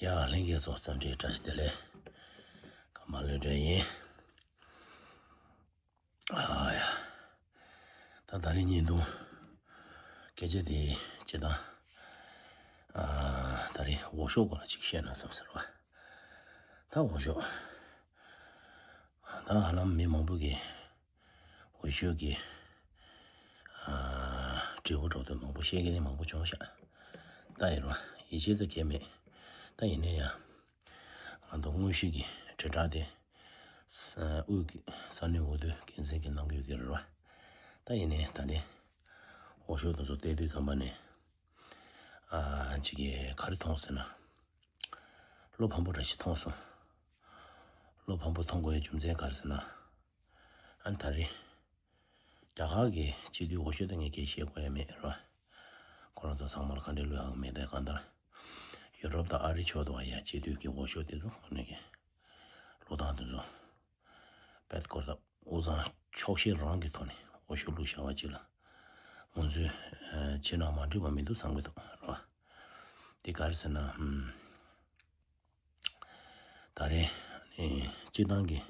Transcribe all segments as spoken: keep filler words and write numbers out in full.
ཡ། ལྷན་རྒྱས་ཚོ་འཚམས་འདྲི་བཀྲ་ཤིས་བདེ་ལེགས། ཀརྨ་བློ་གྲོས་ཡིན། ཨ་ཡ། ད་ད་རིང་བརྙན་ཐུང་སྐད་ཆ་དེ་སྤྱིར་བཏང་ཨ་ད་རིང་འོག་ཤོག་སྐོར་ལ་ཅིག་བཤད་ན་བསམ་ཟེར་བ། ད་འོག་ཤོག་ད་ཧ་ལམ་མི་མང་པོ་གིས་འོས་ཤོག་གི་ཨ་དྲི་བ་འདྲ་པོ་མང་པོ་བཤད་མཁན་མང་པོ་བྱུང་ཤག་ད་ཡིན་རོ། ཡིད་ཆེས་ད་གང་ཡང་མེད། ད་ཡིན་ན་ཡང་ང་ཚོ་དངོས་གཞི་གི་དྲིལ་བསྒྲགས་དེ་ས་དབུས་ཀྱི་ས་གནས་འོས་བསྡུ་འགན་འཛིན་གྱི་གནང་གི་ཡོད་ཀྱི་རེད་བ། ད་ཡིན་ནའི་ད་ནི་འོས་ཤོག་དེ་ཚོ་བལྟས་དུས་ཙམ་པ་ནས་ཨ་ཅིག་གིས་ག་རེ་མཐོང་ཟེར་ན། བློ་ཕམ་པོ་འདྲ་ཞིག་མཐོང་སོང་། བློ་ཕམ་པོ་མཐོང་དགོས་ཡའི་རྒྱུ་མཚན་ག་རེ་ཟེར་ན། ཨ་ནི་ད་རེས་རྒྱ་གར་གྱི་སྤྱི་འཐུས་འོས་ཤོག་དེ་ངས་སྐད་བཤད་དགོས་ཡ་མེད་རེད་བ། ཁོ་རང་ཚོ་ཚང་མ་ལ་ག་འདྲས་བློ་ཡག་མེད་དེ་གང་ལྟར། ཡུ་རོབ་དང་ཨ་རི་ཕྱོགས་དུ་བ་ཡ་སྤྱི་འཐུས་ཀྱི་འོས་ཤོག་དེ་ཚོ་ཁོ་ནས་ཀྱི་བློ་ཐང་དེ་ཚོ་བེད་སྐོར་དང་དབུས་གཙང་ཕྱོགས་ཞེན་རང་གི་ཐོག་ནས་འོས་ཤོག་བླུགས་བཞག་པ་ཅིག་ལ་ང་ཚོས་ཨ་ཕྱི་ནང་མ་འགྲིག་པ་མི་འདུག་བསམ་གྱི་འདུག་རེད་བ། དེ་ག་རེ་ཟེར་ན་ཧུམ། ད་རེས་ཨ་ནི་སྤྱིར་བཏང་གི་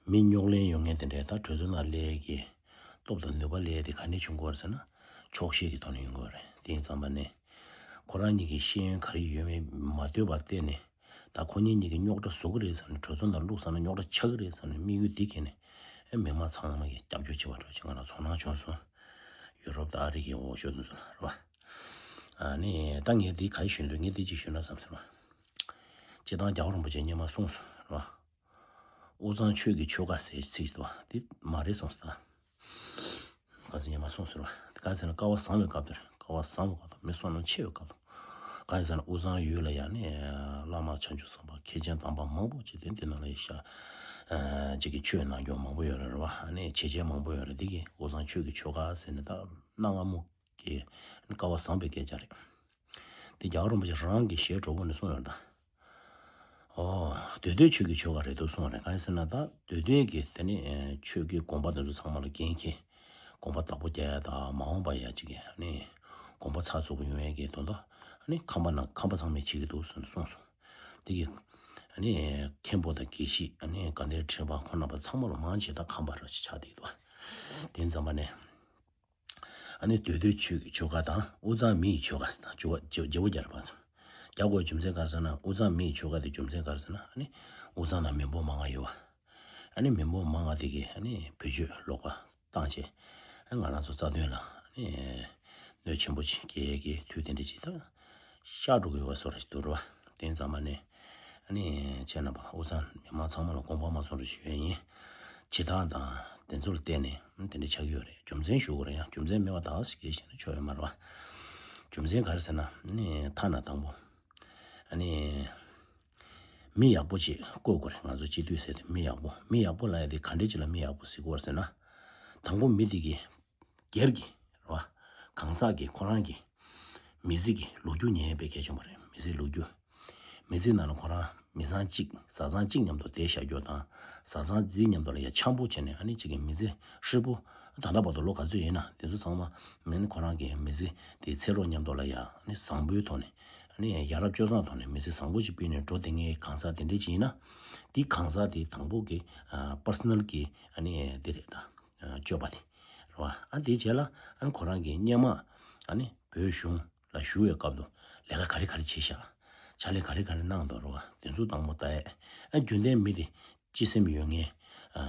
མི་རྙོག་གླེང་ཡོང་མཁན་དེ་འདྲའི་ད་གྲོས་ཚོགས་ནང་སླེབས་ཀྱི་སྟོབས་དང་ནུས་པ་སླེབས་དེ་ག་ནས་བྱུང་གི་ཡོད་རེད་ཟེར་ན། ཆོག་ཤེས་ཀྱི་ཐོག་ནས་ཡོང་གི་ཡོད་རེད། དེ་ཡིན་ཙམ་པ་ནས་ཁོ་རང་གཉིས་ཀྱི་ཤེས་ཡོན་ག་རེ་ཡོད་མེད་མ་ལྟོས་པར་བལྟས་ནས། ད་ཁོ་གཉིས་གཉིས་ཀྱིས་རྙོག་དྲ་བཟོ་གི་རེད་བསམ་ནས་གྲོས་ཚོགས་ནང་བླུགས་ཚར་ན་རྙོག་དྲ་ཆགས་ཀྱི་རེད་བསམ་ནས་དམིགས་ཡུལ་འདི་འཁྱེར་ནས་ཨེ་མི་མང་ཚང་མ་གིས་རྒྱབ་སྐྱོར་བྱེད་པ་འདྲ་ཅིག་ང་ལ་ཚོར་སྣང་བྱུང་སོང་། ཡུ་རོབ་དང་ཨ་རི་གི་འོས་ཤོག་དེ་ཚོ་ལ་རེད་བ། ཨ་ནི་ད་ངས་འདི་ག་རེ་ཞུ་འདོད། ངས་འདི་ཅིག་ཞུ་ན་བསམ་སོང་། སྤྱིར་བཏང་རྒྱལ་བ་རིན་པོ་ཆེ་སྔོན་མ་གསུངས་སོང་རེད་བ། དབུས་གཙང་ཆོས་ཀྱི་ཆོལ་ཁ་ཟེར་ཚིག་ཅིག་འདུག་བ། འདི་མ་རེད་གསུངས་སོང་ད། ག་ཟེར་སྔོན་མ་གསུངས་སོང་རེད་བ། ག་ཟེར་ན་སྐལ་བ་བཟང་བའི་སྐབས་དེར། སྐལ་བ་བཟང་བའི་སྐབས་དང་མི་བསོད་ནམས་ཆེ་བའི་སྐབས་དང་། ག་ཟེར་ན་དབུས་གཙང་ཡུལ་ལ་ཡང་ནི་བླ་མ་བྱང་ཆུབ་སེམས་དཔའ་མཁན་ཆེན་དམ་པ་མང་པོ་ཅིག་དེ་འདི་ནང་ལ་ཡི་ཤ་ཅིག་གི་ཆོས་གནང་རྒྱུ་མང་པོ་ཡོད་རེད་བ། ཨ་ནི་བྱས་རྗེས་མང་པོ་ཡོད་རེད། འདི་གི་དབུས་གཙང་ཆོས་ཀྱི་ཆོལ་ཁ་ཟེར་ནས་ད་གནའ་སྔ་མོ་གི་སྐལ་བ་བཟང་པོའི་སྐད་ཆ་རེད། དེ་རྒྱལ་བ་རིན་པོ་ཆེ་རང་གི་ཞལ་དྲོ་པོ་ནས་གསུངས་ཡོད་ད། ཨོ། འདོད་འདོད་ཆོས་ཀྱི་ཆོལ་ཁ་རེད་འདུག་གསུངས་རེད། གང་ཡིན་ཟེར་ན་ད་འདོད་འདོད་ཀྱི་དེ་ནི་ཆོས་ཀྱི་དགོངས་པ་དེ་ཚོ་ཚང་མ་ལ་འགན་འཁྱེར། དགོངས་པ་བདག་པོ་རྒྱག་ཡ་དང་མ་འོངས་པ་ཡ་གཅིག་གི་ནི་དགོངས་པ་ཚགས་ཚུད་པོ་ཡོང་ཡ་གི་དོན་དུ་ནི་ཁམས་པ་ནང་ཁམས་པ་ཚང་མས་བྱེད་ཀྱི་འདུག་ཟེར་ནས་གསུངས་སོང་། དེ་གི་ནི་མཁན་པོ་དང་དགེ་བཤེས་ནི་དགའ་ལྡན་ཁྲི་པ་ཁོང་རྣམ་པ་ཚང་མ་ལ་མང་ཆེ་ད་ཁམས་པ་ར་ཆགས་བསྡད་འདུག་དེ་ཙམ་པ་ནས། ཨ་ནི་འདོད་འདོད་ཆོས་ཀྱི་ཆོལ་ཁ་དང་དབུས་གཙང་མི་ཡི་ཆོལ་ཁ་ཟེར་དང་བརྗེ་བོ་བརྗེ་བོ་རྒྱག་པ་ཚོ། རྒྱག་དགོས་རྒྱུ་མཚན་ག་རེ་ཟེར་ན། དབུས་གཙང་མི་ཡི་ཆོལ་ཁ་དེ་རྒྱུ་མཚན་ག་རེ་ཟེར་ན། ཨ་ནི་དབུས་གཙང་ནང་མི་འབོར་མང་ང་ཡོད་བ། ཨ་ནི་མི་འབོར་མང་ང་དེ་གིས་ཨ་ནི་བེད་སྤྱོད་ལོག་པ་བཏང་བྱས། ཨ་ང་རང་ཚོ་རྩ་དོན་ལ་ཨ་ནི་གནོད་ཆེན་པོ་ཅིག་སྐྱེལ་གྱི་དུས་དེ་འདྲ་ཅིག་ད་ཤར་འགྲོ་གི་ཡོད་པ་བཟོ་འདྲ་ཞིག་འདུག་རེད་བ། དེ་ཙམ་མ་ནས། ཨ་ནི་ཁྱེད་རྣམ་པ་དབུས་གཙང་མི་མང་ཚང་མ་ལ་དགོངས་པ་མ་ཚོམ་རེ་ཞུ་ཡས་ཡིན། བྱེད་སྟངས་དང་དེ་ཚོ་ལ་བརྟེན་ནས་དེ་འདྲ་ཆགས་ཀྱི་ཡོད་རེད། རྒྱུ་མཚན་ཞུ་དགོས་རེད། ཡང་རྒྱུ་མཚན་མེད་པ་ད་ཟེར་སྐད་བཤད་ན་ཆོག་ཡོད་མ་རེད་བ། རྒྱུ་མཚན་ག་རེ་ཟེར་ན། ཨ་ནི་ཐ་ན་དང་པོ། ཨ་ནི་མི་ཡག་པོ་ཅིག་བསྐོ་དགོས་རེད། ང་ཚོ་སྤྱི་འཐུས་ཟེར་དེ་མི་ཡག་པོ། མི་ཡག་པོ་ལབ་ཡ་དེ་ག་འདྲས་ཅིག་ལ་མི་ཡག་པོ་ཟེར་དགོས་རེད་ཟེར་ན། དང་པོ་མི་དེ་གི་སྒེར་གྱི་རེད་བ། གང་ཟག་གི་ཁོ་རང་གི་མི་ཚེ་གི་ལོ་རྒྱུས་ཉན་ཡས་དཔེ་གལ་ཆེན་པོ་རེད། མི་ཚེ་ལོ་རྒྱུས། མི་ཚེ་ནང་ལ་ཁོ་རང་མི་ཚང་གཅིག་བཟའ་ཚང་གཅིག་མཉམ་དུ་བསྡད་བཞག་རྒྱུ་དང་། བཟའ་ཚང་འདིའི་མཉམ་དུ་ལ་ཡ་འཆམ་པོ་བྱས་ནས་ཨ་ནི་གཅིག་གི་མི་ཚེ་ཧྲིལ་པོ། ད་ལྟ་བར་དུ་ལོ་ག་ཚོད་ཡིན་ན་དེ་ཚོ་ཚང་མ་མིན་ཁོ་རང་གི་མི་ཚེ་དེ་ཚེ་རོགས་མཉམ་དུ་ལ་ཡ་ཨ་ནི་བཟང་པོའི་ཐོག་ནས་ཨ་ནི་ཡ་རབས་སྤྱོད་བཟང་ཐོག་ནས་མི་ཚེ་བཟང་པོ་ཞིག་སྤེལ་ནས་འགྲོ་བསྡད་མཁན་གང་ཟག་དེ་འདྲས་ཅིག་ཡིན་ན། དེ་གང་ཟག་དེ་དང་པོ་གི་ཨ་པར་སོ་ནལ་གི་ཨ་ནི་དེ་རེད་ད། སྤྱོད་པ་དེ་རེད་བ། ཨ་དེའི་རྗེས་ལ་ཨ་ནི་ཁོ་རང་གིས་སྔོན་མ་ཨ་ནི་བོད་གཞུང་ལ་ཞུགས་པའི་སྐབས་དུ་ལས་ཀ་ག་རེ་ག་རེ་བྱས་ཤག་ཕྱག་ལས་ག་རེ་ག་རེ་གནང་འདུག་རེད་བ། དེ་ཚོ་དང་པོ་ལྟ་ཡས། ཨ་རྒྱུན་ལྡན་མི་དེ་སྤྱི་སེམས་ཡོད་མཁན། ཨ་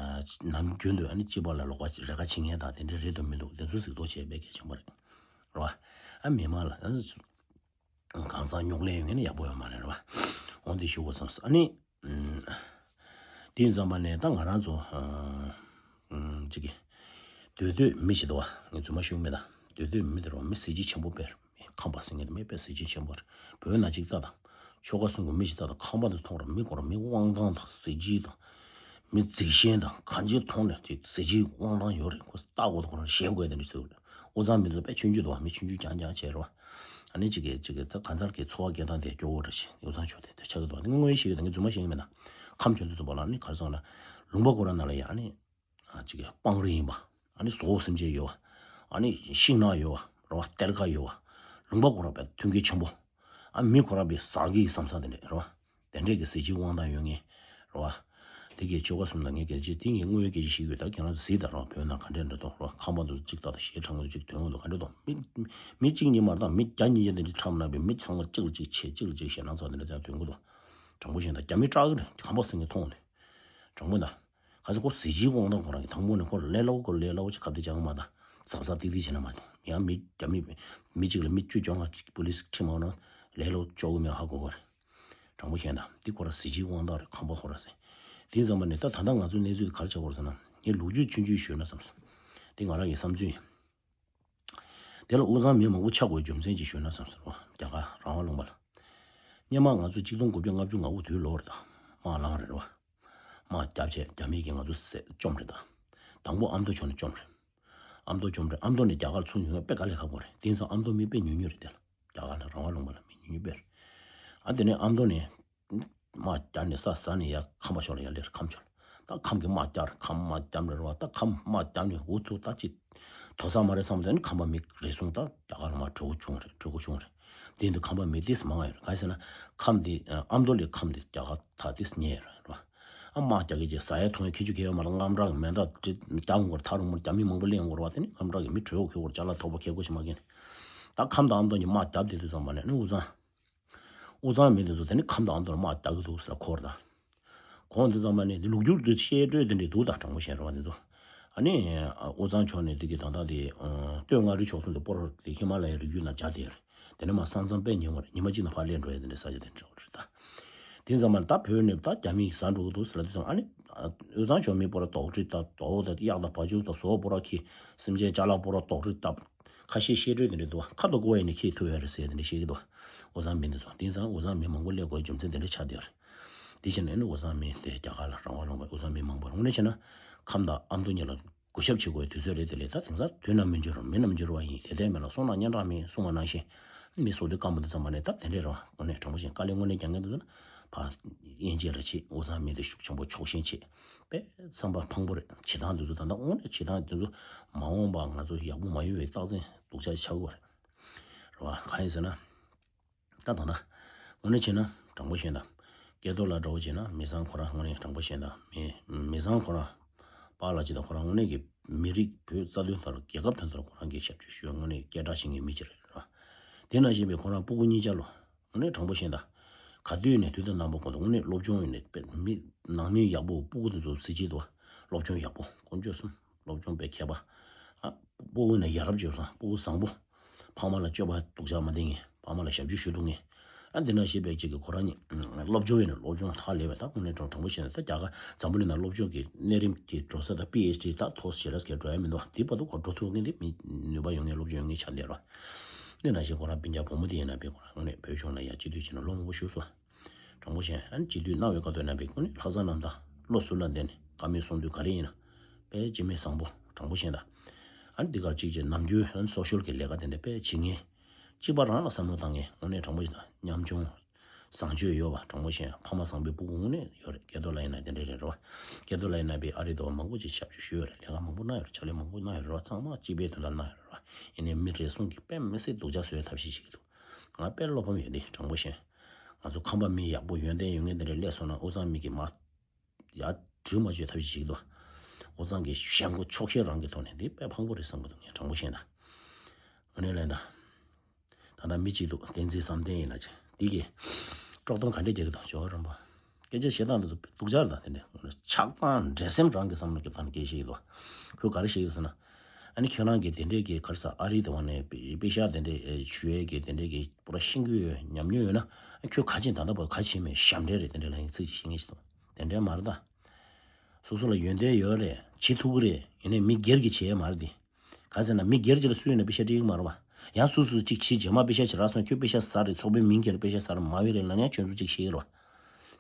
ནམ་རྒྱུན་དུ་ཨ་ནི་སྤྱི་པ་ལ་ལོགས་པ་རེ་ཁ་བྱེད་མཁན་དང་དེ་འདྲ་རེད་འདུག་མི་འདུག་དེ་ཚོ་གཟིགས་རྟོག་བྱས་པའི་གལ་ཆེན་པོ་རེད། རེད་བ། ཨ་མི་མང་ལ་ཨ་གང་ཟག་རྙོག་གླེང་ཡོད་མཁན་ནི་ཡག་པོ་ཡོད་མ་རེད་བ། འོ་འདི་ཞུ་དགོས་བསམས། ཨ་ནི། ཨམ། དེ་ཡིན་ཙམ་པ་ནས་ད་ང་རང་ཚོ། ཨམ། ཅིག་གི། འདོད་འདོད་མི་ཞིག་འདུག་བ། ངས་རྫུན་མ་ཞུ་གི་མེད་ད། འདོད་འདོད་མི་དེ་རུ་མི་གཟི་བརྗིད་ཆེན་པོ་དཔེ་རེད། མི་ཁམས་པ་ཟེར་མཁན་དེ་མི་དཔེ་གཟི་བརྗིད་ཆེན་པོ་རེད། བོད་ནང་ཅིག་ལྟ་དང་། ཆོལ་ཁ་གསུམ་གྱི་མི་ཞིག་ལྟ་དང་། ཁམས་པ་དེ་མཐོང་ར་མི་གོ་ར་མི་དབང་ཐང་དང་གཟི་བརྗིད་དང་། མི་གཟིགས་ཞེན་དང་གང་ཅིའི་ཐོག་ནས་དེ་གཟི་བརྗིད་དབང་ཐང་ཡོད་རེད། ཁོ་ལྟ་དགོས་དང་ཁོ་རང་ཞེད་དགོས་དེ་འདྲ་ཚོ་རེད། དབུས་གཙང་མི་ཚོ་དཔེ་ཆུང་ཆུང་འདུག་བ། མི་ཆུང་ཆུང་རྐྱང་རྐྱང་བྱས་རེད་བ། ཨ་ནི་གཅིག་གིས་གཅིག་གིས་ད་གང་ལྟར་གྱི་འཚོ་བ་སྐྱེལ་སྟངས་དེ་སྐྱོ་བོ་འདྲ་ཞིག་དབུས་གཙང་ཕྱོགས་དེ་དེ་ཆགས་ཀྱི་འདུག་ངས་དངོས་ཡོད་ཤེས་ཀྱི་འདུག་ངས་རྫུན་མ་བཤད་ཀྱི་མེད་ད། ཁམས་ཕྱོགས་དེ་ཚོ་བ་ལ་ནི་ག་རེ་ཟེར་ན། ལུང་པ་ཁོ་རང་ནང་ལ་ཡ་ཨ་ནི། ཨ་གཅིག་གིས་སྤང་རི་ཡིན་པ། ཨ་ནི་ཟོག་སེམས་ཅན་ཡོད་བ། ཨ་ནི་ཤིང་ནགས་ཡོད་བ། རེད་བ། གཏེར་ཁ་ཡོད་བ། ལུང་པ་ཁོ་རང་དཔེ་མཐུན་རྐྱེན་ཆེན་པོ། ཨ་མི་ཁོ་རང་པའི་ཟག་གི་བསམ་ས་དེ་འདྲ་རེད་བ། དེ་འདྲས་ཀྱི་གཟི་བརྗིད་དབང་ཐང་ཡོད་མཁན་རེད་བ། དེ་གའི་ཆོལ་ཁ་གསུམ་དང་ངའི་སྐད་ཆ་དེ་ངས་དངོས་ཡོད་སྐད་ཆ་ཞིག་ཡོད། ད་ཁྱེད་རང་ཚོ་གཟིགས་དང་རོགས། བོད་ནང་ག་འདྲས་འདྲ་གཏོང་རོགས། ཁམས་པ་འདུག་གཅིག་ཏག་ཏག་ཞེ་དྲག་འདུག་གཅིག་དོན་དགོས་འདུག་ག་འདྲས་གཏོང་མི་མི་གཅིག་གཉིས་མ་རེད། ད་མི་བརྒྱ་ཉིས་བརྒྱ་དེ་འདྲས་འཁྲབ་ན་པའི་མི་ཚང་མ་གཅིག་ལ་གཅིག་བྱེད། གཅིག་ལ་གཅིག་བྱེད་ན་ཚོ་དེ་འདྲས་ད་དོན་དགོས་འདུག་དྲང་པོ་བཤད་ན་རྒྱ་མི་སྐྲག་གི་རེད། ཁམས་པ་ཟེར་མཁན་མཐོང་ནས། དྲང་པོ་ད། ག་ཚོད་ཁོ་གཟི་བརྗིད་དབང་ཐང་ཁོ་རང་གི་དང་པོ་ནས་ཁོ་ལས་སླ་བོ་ཁོ་ལས་སླ་བོ་ཅིག་ཁ་གཏད་བཅག་གི་མ་ད། གཟབ་གཟབ་ཏིག་ཏིག་བྱས་ན་མ་གཏོང་། ཡང་མི་རྒྱ་མི་མི་གཅིག་ལ་མི་བཅུ་བཅོ་ལྔ་གཅིག་པུ་ལིས་ཁྲིད་མ་འོང་ན་ལས་སླ་བོ་ཅོག་གི་མེད་ཧ་གོ་གོ་རེད། དྲང་པོ་བཤད་ན་འདི་ཁོ་ར་གཟི་བརྗིད་དབང་ཐང་རེད། ཁམས་པ་ཁོ་ར་ཟེར། དེ་ཙམ་པ་ནས་ད་ད་ལྟ་ང་ཚོའི་གནས་ཚུལ་ག་རེ་ཆགས་ཀྱི་ཡོད་རེད་ཟེར་ན། ངས་ལོ་རྒྱུས་ཆུང་ཆུང་ཞུས་ན་བསམ་སོང་། འདི་ང་རང་གི་བསམ་ཚུལ་ཡིན། དེ་ལ་དབུས་གཙང་མི་མང་པོ་ཆགས་དགོས་རྒྱུ་མཚན་ཅིག་ཞུས་ན་བསམ་སོང་རེད་བ། རྒྱ་གར་རང་དབང་ལུང་པ་ལ། སྔོན་མ་ང་ཚོ་གཅིག་སྟོང་དགུ་བརྒྱ་ལྔ་བཅུ་ང་དགུ་དུས་ལོག་རེད་ད། དམག་ལངས་རེད་བ། དམག་བརྒྱབ་བྱས་རྒྱ་མི་གིས་ང་ཚོ་བསད་བཅོམ་རེད་ད། དང་པོ་ཨ་མདོ་ཕྱོགས་ནས་བཅོམ་རེད། ཨ་མདོ་བཅོམ་རེད། ཨ་མདོ་ནས་རྒྱ་གར་ཚུར་ཡོང་ཡ་དཔེ་དཀའ་ལས་ཁག་པོ་རེད། དེང་སང་ཨ་མདོ་མི་དཔེ་ཉུང་ཉུང་རེད་དེ་ལ། རྒྱ་གར་ལ་རང་དབང་ལུང་པ་ལ་མི་ཉུང་ཉུང་དཔེ་རེད། ཨ་དེ་ནས་ཨ་མདོ་ནས། དམག་རྒྱབ་ནས་ས་ཟ་ནས་ཡར་ཁམས་པ་ཕྱོགས་ལ་ཡར་སླེབས། ཁམས་ཕྱོགས་ལ། ད་ཁམས་ཀྱི་དམག་རྒྱབ་རེད། ཁམས་དམག་རྒྱབ་ནས་རེད་བ། ད་ཁམས་དམག་རྒྱབ་ནས་འུ་ཐུག་ད་ཅིག་དོ་ས་མ་རེད་བསམ་དུས་ནི་ཁམས་པ་མི་རེ་ཟུང་ད་རྒྱ་གར་ལ་མར་བྲོས་འགྲོ་བྱུང་རེད། བྲོས་འགྲོ་བྱུང་རེད། དེ་འདི་ཁམས་པ་མི་ཏོག་ཙམ་མང་བ་ཡོད་རེད། གང་ཡིན་ཟེར་ན་ཁམས་འདི་ཨ་མདོ་ལས་ཁམས་འདི་རྒྱ་གར་ཐག་ཏོག་ཙམ་ཉེ་ཡོད་རེད་བ། ཨ་དམག་རྒྱག་གི་ཅིག་ཟ་ཡ་འཐུང་ཡ་ཁྱད་ཆོས་གང་ཡང་ཡོད་མ་རེད། དངངས་སྐྲག་གི་མེ་མདའ་འདྲ་རྒྱག་འོང་གི་རེད། ཐག་རིང་པོ་རྒྱ་མི་མང་པོ་སླེབས་འོང་གི་རེད་བ། དེ་ནི་དངངས་སྐྲག་གི་མི་བྲོས་འགྲོ་གི་རེད། ཅ་ལག་ཐོགས་པ་ཁྱེར་དགོས་ཞིག་མ་གི་ནི། ད་ཁམས་དང་ཨ་མདོ་གཉིས་དམག་རྒྱབ་བསྡད་དུས་ཙམ་པ་ནས་ནི་དབུས་གཙང་། དབུས་གཙང་མི་དེ་ཚོ་དེ་ནི་ཁམས་དང་ཨ་མདོར་དམག་རྒྱག་གི་འདུག་ཟེར་ལབ་ཀྱི་ཡོད་རེད་ད། གོང་དུ་ཙམ་པ་ནི་འདི་ལོ་རྒྱུས་དེ་བཤད་སྲོལ་དེ་འདྲ་འདུག་ད་དྲང་པོ་བཤད་རེད་བ། དེ་ཚོ་ཨ་ནི་དབུས་གཙང་ཕྱོགས་ནས་དེ་གི་ད་ལྟ་དེ་སྟོད་མངའ་རིས་ཕྱོགས་གསུམ་དེ་སྤོར་དེ་ཧི་མ་ལ་ཡའི་རི་རྒྱུད་ནང་སྦྱར་བསྡད་ཡོད་རེད། དེ་ནས་མར་ས་མཚམས་དཔེ་ཉེ་བ་རེད། ཉི་མ་གཅིག་ནང་ཕར་སླེབས་འགྲོ་ཡ་དེ་འདྲའི་ས་ཆ་དེ་འདྲ་རེད་ད། དེ་ཙམ་པ་ནི་ད་བོད་ནས་ད་རྒྱ་མི་ཟ་འགྲོ་གི་འདུག་ཟེར་ལབ་དུས་ཙམ། ཨ་ནི་དབུས་གཙང་ཕྱོགས་མི་སྤོར་ར་དོག་དྲི་ད་དོག་ད་གཡག་དང་བ་ཕྱུགས་དང་བཟོ་པོ་ར་ཁྱི། སེམས་ཅན་ཅ་ལག་སྤོར་ར་དོག་དྲི་ད། ཁ་ཤས་བཤད་སྲོལ་དེ་འདྲ་འདུག་ཁ་དོག་ཀོ་བ་ཡིན་ནས་ཁྱེད་ཐུབ་ཡ་རེད་ཟེར་དེ་འདྲ་བཤད་ཀྱི་འདུག་དབུས་གཙང་མི་འདི་ཚོ། དེང་སང་དབུས་གཙང་མི་མང་པོ་སླེབས་དགོས་རྒྱུ་མཚན་དེ་འདྲ་ཆགས་བསྡད་ཡོད་རེད། དེ་བྱས་ནས་ནི་དབུས་གཙང་མི་དེ་རྒྱ་གར་ལ་རང་དབང་ལུང་པ། དབུས་གཙང་མི་མང་པོ་དངོས་གནས་བྱས་ན་ཁམས་དང་ཨ་མདོ་གཉིས་ལ་གུས་ཞབས་བྱེད་དགོས་དུས་ཚོད་རེད། དེ་ལས་ད་དེང་སང་དུས་ནམ་མི་འགྱུར་མི་ནམ་འགྱུར་བ་ཡིན། དེ་ལྟས་མེད་ལ་སོང་ན་སྙན་གྲགས་མེད་གསུངས་པ་ནང་བཞིན། མི་སོ་དུས་སྐམ་པོ་དུས་ཙམ་པ་ནས་ད་དེ་འདྲས་རེད་བ། དངོས་གནས་དྲང་པོ་བཤད་དཀའ་ལས་དངོས་གནས་རྒྱག་མཁན་དེ་ཚོ་ན་ཕར་དབྱེ་འབྱེད་རེ་བྱེད། དབུས་གཙང་མི་དེ་ཤུགས་ཆེན་པོ་ཕྱོགས་ཞེན་བྱེད། དཔེ་བསམ་པ་ཕངས་པོ་རེད། བྱེད་སྟངས་དེ་ཚོ་ད་ལྟ་དངོས་གནས་བྱེད་སྟངས་དེ་ཚོ་མ་འོངས་པ་ང་ཚོ་ཡག་པོ་མ་ཡོང་བའི་རྟགས་མཚན་སྡུག་ཅག་ཆགས་ཀྱི་ཡོད་རེད། རེད་བ། གང་ཡིན་ཟེར་ན། ད་ད་ད། དངོས་གནས་བྱས་ན་དྲང་པོ་བཤད་ན། སྐལ་རྡོར་ལགས་འདྲ་བོ་བྱས་ན་མི་བཟང་ཁོ་རང་དངོས་གནས་དྲང་པོ་བཤད་ན་མི་མི་བཟང་ཁོ་རང་། པཱ་ལགས་ཅིག་དང་ཁོ་རང་དངོས་གནས་ཀྱི་མི་རིགས་བོད་རྩ་དོན་ཐོག་ལ་རྒྱལ་ཁབ་དོན་ཐོག་ལ་ཁོ་རང་གི་ཞབས་ཕྱི་ཞུ་དངོས་གནས་སྐད་གྲགས་ཆེ་མཁན་མི་ཅིག་རེད་བ། དེ་ནང་བཞིན་པའི་ཁོ་རང་སྤུ་གུ་གཉིས་ཆ་ལོ། དངོས་གནས་དྲང་པོ་བཤད་ན། ག་དུས་ནས་དུས་དང་རྣམ་པ་ཀུན་ཏུ་དངོས་གནས་སློབ་སྦྱོང་ཡིན་ནས་དཔེ་མི་ནང་མི་ཡག་པོ་སྤུ་གུ་དེ་ཚོ་གཟི་བརྗིད་དུ་བ། སློབ་སྦྱོང་ཡག་པོ་དཀོན་མཆོག་གསུམ། སློབ་སྦྱོང་དཔེ་མཁས་པ། ཨ། སྤུ་གུ་ནས་ཡ་རབས་བྱོས་སོང་། སྤུ་གུ་བཟང་པོ། ཕ་མ་ལ་སྤྱོད་པ་སྡུག་ཅག་མ་བསྟན་མཁན། ཕ་མ་ལ་ཞབས་ཕྱི་ཞུ་ཐུབ་མཁན། ཨ་འདི་ན་ཞེས་པའི་ཅིག་གི་ཁོ་རང་ཉིད་སློབ་སྦྱོང་ཡིན་ན་སློབ་སྦྱོང་ཐག་ལེ་བས་ད་དངོས་གནས་དྲང་དྲང་པོ་བཤད་ན་ད་རྒྱ་གར་འཛམ་བུ་གླིང་ནང་སློབ་སྦྱོང་གི་གནས་རིམ་གྱི་འགྲོ་ས་ད་པི་ཨེཆ་ཌི་ད་མཐོ་ཤོས་ར་སྐད་འགྲོ་ཡ་མི་འདུག་དེ་བར་དུ་ཁོ་འགྲོ་ཐུབ་མཁན་དེ་མི་ནུས་པ་ཡོད་མཁན་སློབ་སྦྱོང་ཡོད་མཁན་ཆགས་བསྡད་ར། འདི་ན་ཞེས་ཁོ་རང་སྤུན་ཀྱག་བུ་མོ་དེ་ཡིན་ན་པས་ཁོ་རང་དངོས་གནས་བོད་གཞུང་ལ་ཡ་སྤྱི་འཐུས་བྱས་ན་ལོ་མང་པོ་བཞུགས་སོང་། དྲང་པོ་བཤད། ཨ་ནི་སྤྱི་འཐུས་གནང་བའི་སྐབས་དུ་ན་པའི་སྐུ་ནི་ལྷག་བསམ་རྣམ་དག་བློ་གཟུ་ལ་ལྡན་ནས་བཀའ་མོལ་གསུང་དུས་ག་རེ་ཡིན་ན། དཔེ་སྤྱི་མི་བཟང་པོ་དྲང་པོ་བཤད་ད། ཨ་ནི་འདི་གར་གཅིག་བྱས་ནམ་རྒྱུན་ཨ་ནི་སོ་ཤལ་གྱི་ལས་ཀ་དེ་འདྲ་དཔེ་བྱེད་མཁན། གཅིག་པ་རང་ལ་བསམ་བློ་བཏང་མཁན་དངོས་གནས་དྲང་པོ་བཤད་ད་ཉམ་ཆུང་། བཟང་སྤྱོད་ཡོད་པ་དྲང་པོ་བཤད། ཕ་མ་བཟང་པོའི་སྤུ་གུ་དངོས་གནས་ཡོད་རེད། སྐལ་རྡོར་ལགས་ཡིན་ན་དེ་འདྲ་རེད་རོ། སྐལ་རྡོར་ལགས་ཡིན་ན་པའི་ཨ་རི་དུ་བ་མང་པོ་ཅིག་ཞབས་ཞུ་ཞུས་ཡོད་རེད། ལས་ཀ་མང་པོ་གནང་ཡོད་རེད། ཕྱག་ལས་མང་པོ་གནང་ཡོད་རེད་རོ། ཚང་མ་སྤྱི་པའི་དོན་དག་གནང་ཡོད་རེད་རོ། ཡིན་ནའི་མི་རེ་ཟུང་གིས་དཔེ་མི་སྲིད་སྡུག་ཅག་བཟོ་ཡའི་ཐབས་ཤེས་བྱེད་ཀྱི་འདུག་ང་དཔེ་བློ་ཕམ་ཡོད་དེ་དྲང་པོ་བཤད། ང་ཚོ་ཁམས་པ་མི་ཡག་པོ་ཡོན་ཏན་ཡོད་མཁན་དེ་འདྲ་སླེབས་སོང་ན་དབུས་གཙང་མི་གིས་མ་ཡར་འགྲུལ་མ་བྱེད་ཐབས་ཤེས་བྱེད་ཀྱི་འདུག་དབུས་གཙང་གི་ཞེན་ཁོག་ཆོག་ཤེས་རང་གི་ཐོག་ནས་འདི་དཔེ་ཕངས་པོ་རེད་བསམ་གྱི་འདུག་ངས་དྲང་པོ་བཤད་ན། ཨ་ནི་ལན་ད། ད་ལྟ་མི་གཅིག་འདུག་བསྟན་འཛིན་བསམ་གཏན་ཡིན་ན་ཅི། འདི་གིས་དཀྲོག་གཏམ་ག་འདྲས་རྒྱག་གི་འདུག་ཇོ་བོ་རིན་པོ། སྐད་ཆ་བཤད་སྟངས་འདི་ཚོ་སྡུག་ཅག་རེད་ད། དེ་འདྲས་ཆགས་སྡང་འདྲེ་སེམས་རང་གི་བསམ་བློ་སྐྱོབ་སྟངས་ནས་སྐད་བཤད་ཀྱི་འདུག་ཁོས་ག་རེ་བཤད་ཀྱི་འདུག་ཟེར་ན། ཨ་ནི་ཁྱོད་རང་གིས་དེ་འདྲས་ཀྱི་ག་རེ་ཟ་ཨ་རི་དེ་བ་ནས་པེ་ཤག་དེ་འདྲས་ཞུ་ཡས་ཀྱི་དེ་འདྲས་ཀྱི་པུ་ར་ཤེས་ཀྱི་ཡོད་ཉམས་མྱོང་ཡོད་ན། ཨ་ཁྱོད་ག་ཅིག་ད་ལྟ་བར་ག་བྱས་མེད་ཞབས་འདྲེན་རེད། དེ་འདྲས་ལ་ཡིན་ཚིག་ཅིག་བཤད་མཁན་ཞིག་འདུག་དེ་འདྲས་མ་རེད་ད། སོ་སོ་ལ་ཡོན་ཏན་ཡོད་རེད། བྱེད་ཐུབ་ཀྱི་རེད། ཡིན་ནའི་མི་སྒེར་གྱི་བྱེད་ཡས་མ་རེད་དེ། ག་ཟེར་ན་མི་སྒེར་གྱི་ལ་སུ་ཡིན་ན་པེ་ཤ་སྤྲད་ཀྱི་མ་རེད་བ། ཡང་སུ་སུ་གཅིག་བྱེད་རྗེས་མ་པེ་ཤ་ཅིག་རག་སོང་ཁྱོད་པེ་ཤ་ཟ་རེད། ཚོགས་པའི་མིང་གྱི་རེད། པེ་ཤ་ཟ་རེད་མ་ཡོད་རེད་ལབ་ན་ཡང་ཁྱོད་ཚོ་གཅིག་ཤེས་ཀྱི་རེད་བ།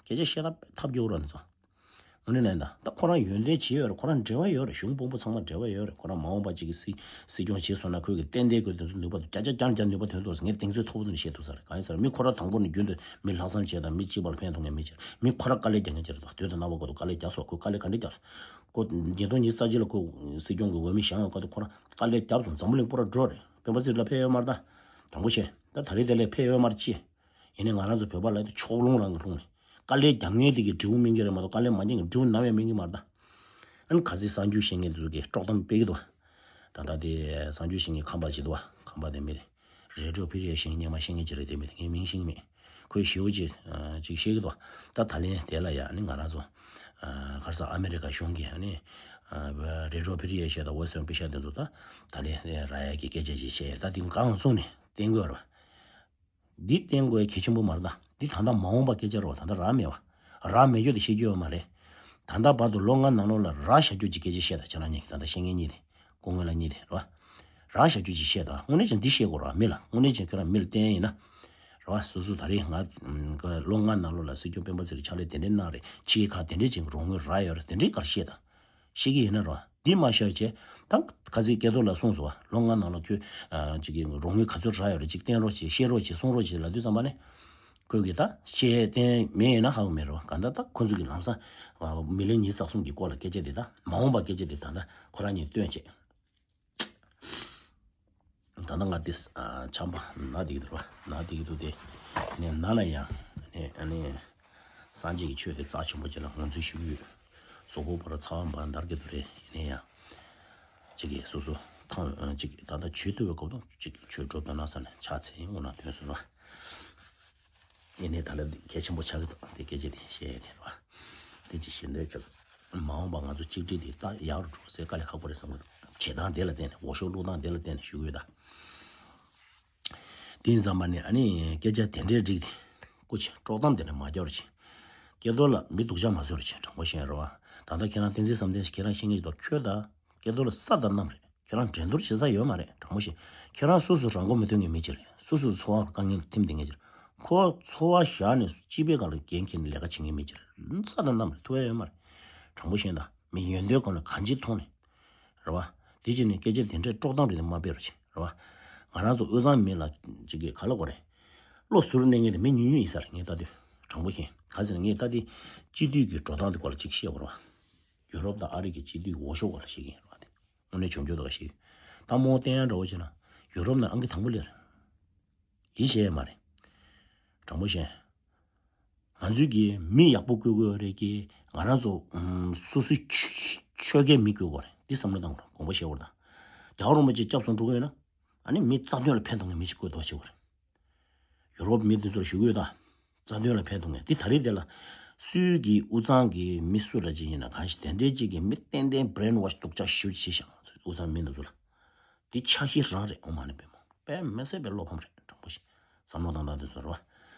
སྐད་ཆ་བཤད་སྟངས་ཐབས་སྐྱོ་བོ་རེད་འདི་ཚོ། དངོས་གནས་ལན་ད་ད་ཁོ་རང་ཡོན་ཏན་ཇི་ཡོད་རེད། ཁོ་རང་འབྲེལ་བ་ཡོད་རེད། གཞུང་དཔོན་པོ་ཚང་མ་འབྲེལ་བ་ཡོད་རེད། ཁོ་རང་མ་འོངས་པ་གཅིག་གི་སྲིད་སྲིད་སྐྱོང་བྱེད་སོང་ན་ཁོས་ཀྱི་ཏན་ཏན་ཁོས་དེ་ཚོ་ནུས་པ་འདུག་བརྒྱ་ཆ་བརྒྱ་ནས་བརྒྱ་ནུས་པ་ཐོན་འདུག་ཟེར་ངས་གདེང་ཚོད་མཐོ་པོ་དེ་ནས་བཤད་ཐུབ་ས་རེད། གང་ཡིན་ཟེར་ན་མི་ཁོ་རང་དང་པོ་ནས་རྒྱུན་དུ་མི་ལྷག་བསམ་བྱས་དང་མི་གཅིག་པ་ལ་ཕན་ཐོགས་མཁན་མི་ཅིག་རེད། མི་ཁོ་རང་དཀའ་ལས་རྒྱག་མཁན་ཅིག་རེད་དོ། དུས་དང་རྣམ་པ་ཀུན་ཏུ་དཀའ་ལས་རྒྱག་སོང་། ཁོ་དཀའ་ལས་ག་འདྲས་རྒྱག་སོང་། ཁོ་ཉིས་སྟོང་ཉི་ཤུ་རྩ་གཅིག་ལ་ཁོ་སྲིད་སྐྱོང་གི་འོས་མི་བཞེངས་ཡོང་སྐབས་དུ་ཁོ་རང་དཀའ་ལས་བརྒྱབ་སོང་། འཛམ་བུ་གླིང་པུ་ར་འགྲོ་རེད། སྤེན་པ་ཚེ་རིང་ལགས་ཕེབས་ཡོད་མ་རེད་ད། དྲང་པོ་བཤད། ད་ད་རེས་དེ་ལས་ཕེབས་ཡོད་མ་རེད་ཅི། ཡིན་ནའི་ང་རང་ཚོ་བོད་པ་ལ་དེ་ཕྱོགས་ལྷུང་རང་གི་ལྷུང་ནས། དཀའ་ལས་རྒྱབ་མཁན་དེ་གི་འབྲས་བུ་སྨིན་གྱི་རེད་མ་གཏོགས། དཀའ་ལས་མ་རྒྱབ་མཁན་འབྲས་བུ་ནམ་ཡང་སྨིན་གྱི་མ་རེད་ད། ཨ་ནི་ག་ཚོད་གསར་འགྱུར་བཤད་མཁན་དེ་ཚོ་གིས་དཀྲོག་གཏམ་སྤེལ་གྱི་འདུག་བ། ད་ལྟ་དེ་གསར་འགྱུར་བཤད་མཁན་ཁམས་པ་ཅིག་འདུག་བ། ཁམས་པ་དེ་མི་རེད། རེ་ཌི་ཡོ་ཕི་རི་ཡ་བཤད་མཁན་སྔོན་མ་བཤད་མཁན་ཅིག་རེད། དེ་མི་རེད། ངས་མིང་ཤེས་ཀྱི་མེད། ཁོས་ཞེ་པོ་ཅིག་ཨ་ཅིག་བཤད་ཀྱི་འདུག་བ། ད་ད་ལན་དེ་ལ་ཡ་ཨ་ནི་ང་རང་ཚོ་ཨ་ག་རེ་ཟེར། ཨ་མེ་རི་ཀ་གཞུང་གིས་ཨ་ནི་ཨ་རེ་ཌི་ཡོ་ཕི་རི་ཡ་བཤད་དང་ཝེ་སི་ཊརན་པི་ཤ་དེ་ཚོ་ད་ད་ལན་རག་ཡ་གི་སྐད་ཆ་ཅིག་བཤད་ཡ། ད་དེ་གང་བཙུགས་ནས་བསྟན་དགོས་རེད་བ། འདི་བསྟན་དགོས་གལ་ཆེན་པོ་མ་རེད་ད། འདི་ད་ལྟ་མ་འོངས་པ་སྐད་ཆ་རེད་བ། ད་ལྟ་རག་མེད་བ། རག་མེད་རྒྱུ་དེ་བཤད་རྒྱུ་ཡོད་མ་རེད། ད་ལྟ་བར་དུ་ལོ་ལྔ་ནང་ལོགས་ལ་རག་བཞག་རྒྱུ་ཅིག་སྐད་ཆ་བཤད་དང་། ཁྱེད་རང་གཉིས་ཀྱིས་ད་ལྟ་བཤད་མཁན་གཉིས་དེ། སྐུ་ངོ་ལགས་གཉིས་དེ་རེད་བ། རག་བཞག་རྒྱུ་ཅིག་བཤད་དང་། དངོས་གནས་ཀྱང་འདི་བཤད་དགོས་རེད་བ། མི་ལ། དངོས་གནས་ཀྱང་ཁྱོད་རང་མི་ལ་བསྟན་ཡིན་ན་རེད་བ། སོ་སོ་ད་རེས་ང་ལོ་ལྔ་ནང་ལོགས་ལ་སྲིད་སྐྱོང་སྤེན་པ་ཚེ་རིང་ཕྱག་ལས་དེ་འདྲས་གནང་རེད། ཕྱི་རྒྱལ་ཁག་དེ་འདྲས་ཅིག་རོགས་དངུལ་རག་ཡོད་རེད། དེ་འདྲས་ག་རེ་བཤད་དང་། ཤེས་ཀྱི་ཡིན་ན་རོ། འདི་མ་ཤོད་བྱས། ད་ཁ་སང་སྐལ་རྡོར་ལགས་གསུངས་སོང་བ། ལོ་ལྔ་ནང་ལ་ཁྱོད་ཨ་ཅིག་གི་རོགས་དངུལ་ག་ཚོད་རག་ཡོད་རེད། ཅིག་བསྟན་རོགས་བྱེད། བཤད་རོགས་བྱེད། གསུང་རོགས་བྱེད་ལབ་དུས་ཙམ་པ་ནས། ཁོས་གི་ད་བཤད་བསྟན་མེད་ཡིན་ན་ཧ་གོ་མེད་རོ། གང་ལྟར་ད་ཁོ་ཚོ་གི་ལམ་སང་ཨ་མི་ལོ་ཉི་ཤུ་རྩ་གསུམ་གྱི་སྐོར་ལ་སྐད་ཆ་དེ། ད་མ་འོངས་པ་སྐད་ཆ་དེ་ད་ལྟ་ཁོ་རང་གཉིས་བཏོན་བྱས། ད་ལྟ་ང་དེ་ཨ་ཆམ་པ་ན་བསྡད་ཀྱི་འདུག་ར། ན་བསྡད་ཀྱི་འདུག་སྟེ། ནས་ན་ལ་ཡང་ནས་ཨ་ནི་སངས་རྒྱས་ཀྱི་ཆོས་དེ་རྩ་ཆེན་པོ་ཅིག་ལ་ངོས་འཛིན་ཞུ་གི་ཡོད། གཟུགས་པོ་པོ་ར་ཚ་བ་འབར་འདར་གྱི་འདུག་རེད། ཡིན་ན་ཡང་ཅིག་གིས་སོ་སོ་ཐང་ཅིག་ད་ལྟ་ཆོས་ཐུབ་པའི་སྐབས་དང་ཅིག་ཆོས་སྒྲུབ་དང་ན་ས་ནས་ཕྱག་འཚལ་ཡིན་དངོས་གནང་དོན་སོང་ར། ཡིན་ནའི་ད་ལ་གལ་ཆེན་པོ་ཆགས་ཀྱི་འདུག་དེ་སྐད་ཆ་དེ་བཤད་ཡ་དེ་རེད་བ། དེ་ཅི་ཞིག་འདྲ་ཆགས་སོང་། མ་འོངས་པ་ང་ཚོ་གཅིག་སྒྲིལ་དེ་ད་ཡག་རུ་འགྲོ་སའི་དཀའ་ལས་ཁག་པོ་རེད་བསམ་གྱི་འདུག་བྱེད་སྟངས་དེ་ལ་བརྟེན་ནས། འོས་ཤོག་བླུགས་སྟངས་དེ་ལ་བརྟེན་ནས་ཞུ་གི་ཡོད་ད། དེ་ཡིན་ཙམ་པ་ནས་ཨ་ནི་སྐད་ཆ་དེ་འདྲའི་རིགས་དེ་སྐུ་མཁྱེན་དཀྲོག་གཏམ་དེ་འདྲ་མ་རྒྱག་རོགས་བྱེད། སྐལ་རྡོར་ལགས་མི་སྡུག་ཅག་མ་བཟོ་རོགས་བྱེད། དྲང་པོ་བཤད་རོགས། ད་ལྟ་ཁྱེད་རང་བསྟན་འཛིན་བསམ་གཏན་ཞིག་ཁྱེད་རང་ཤེས་ངེས་ཀྱི་འདུག་ཁྱོད་ད་སྐལ་རྡོར་ལགས་ས་དང་གནམ་རེད། ཁྱེད་རང་འགྲན་བསྡུར་བྱེད་ས་ཡོད་མ་རེད། དྲང་པོ་བཤད། ཁྱེད་རང་སོ་སོ་རང་མགོ་མི་ཐོན་མཁན་མི་ཅིག་རེད། སོ་སོ་འཚོ་བ་དཀའ་ངལ་ཐིམ་བསྡད་མཁན་ཅིག་རེད། ཁོ་འཚོ་བ་བཞག་ནས་སྤྱི་པའི་སྒང་ལ་འགན་འཁྱེར་ནས་ལས་ཀ་བྱེད་མཁན་མི་ཅིག་རེད། ས་དང་གནམ་རེད། ཐུབ་ཡ་ཡོད་མ་རེད། དྲང་པོ་བཤད་ད། མི་ཡོན་ཏན་སྒང་ལ་གང་ཅི་མཐོང་ནས། རེད་བ། དེ་བྱས་ནས་སྐད་ཆ་དེ་འདྲའི་དཀྲོག་གཏམ་རེ་དེ་མ་སྤེལ་རོགས་བྱེད། རེད་བ། ང་རང་ཚོ་དབུས་གཙང་མི་ལ་ཅིག་གིས་ག་ལ་གོ་རེད། བློ་ཟུར་གནས་མཁན་དེ་མི་ཉུང་ཉུང་ཡིན་ས་རེད། ངས་ལྟ་དུས་དྲང་པོ་བཤད། ག་ཟེར་ན་ངས་ལྟ་དུས་སྤྱི་འཐུས་ཀྱི་འགྲོ་སྟངས་དེ་སྐོར་ལ་ཅིག་བཤད་དགོས་རེད་བ། ཡུ་རོབ་དང་ཨ་རི་གི་སྤྱི་འཐུས་འོས་ཤོག་སྐོར་ལ་བཤད་ཀྱི་ཡིན་རེད་བ། དེ་དངོས་གནས་བྱུང་རྒྱུ་འདུག་བ་ཞིག་ད་མོ་བསྟན་ཡ་འདྲ་བོ་བྱས་ན་ཡུ་རོབ་ནང་ཨང་ཀི་དང་པོ་སླེབས་རེད། ཡིད་ཆེས་ཡ་མ་རེད། དྲང་པོ་བཤད། ང་ཚོས་ཀྱི་མི་ཡག་པོ་བསྐོ་དགོས་རེད་ཀྱི། ང་རང་ཚོ་ཨམ་སོ་སོའི་ཆོས་ཆོས་ཁའི་མི་བསྐོ་དགོས་རེད། འདི་བསམ་བློ་བཏང་དགོས་རེད། དགོངས་པ་བཞེས་དགོས་རེད་ད། རྒྱལ་བ་རིན་པོ་ཆེ་སྐྱབས་སུ་འགྲོ་གི་ཡོད་ན། ཨ་ནི་མི་རྩ་དོན་ལ་ཕན་ཐོགས་མཁན་མི་ཞིག་བསྐོ་ཐུབ་པ་བྱེད་དགོས་རེད། ཡུ་རོབ་མི་འདི་ཚོར་ཞུ་གི་ཡོད་ད། རྩ་དོན་ལ་ཕན་ཐོགས་མཁན་འདི་ད་རེས་དེ་ལ། སུས་ཀྱི་དབུས་གཙང་གི་མི་སུ་ར་ཅིག་ཡིན་ན་གང་ཞིག་དེ་འདྲའི་ཅིག་གི་མི་ཏན་ཏན་brainwash སྡུག་ཅག་ཞེ་པོ་ཅིག་བྱས་ཤག་དབུས་གཙང་མི་འདི་ཚོ་ལ། འདི་འཆར་གཞི་རང་རེད། ཨོཾ་མ་ཎི་པདྨེ་ཧཱུྃ། དཔེ་མི་སྲིད་པའི་བློ་ཕམ་རེད། དྲང་པོ་བཤད། བསམ་བློ་བཏང་སྟངས་དེ་ཚོ་རེད་བ།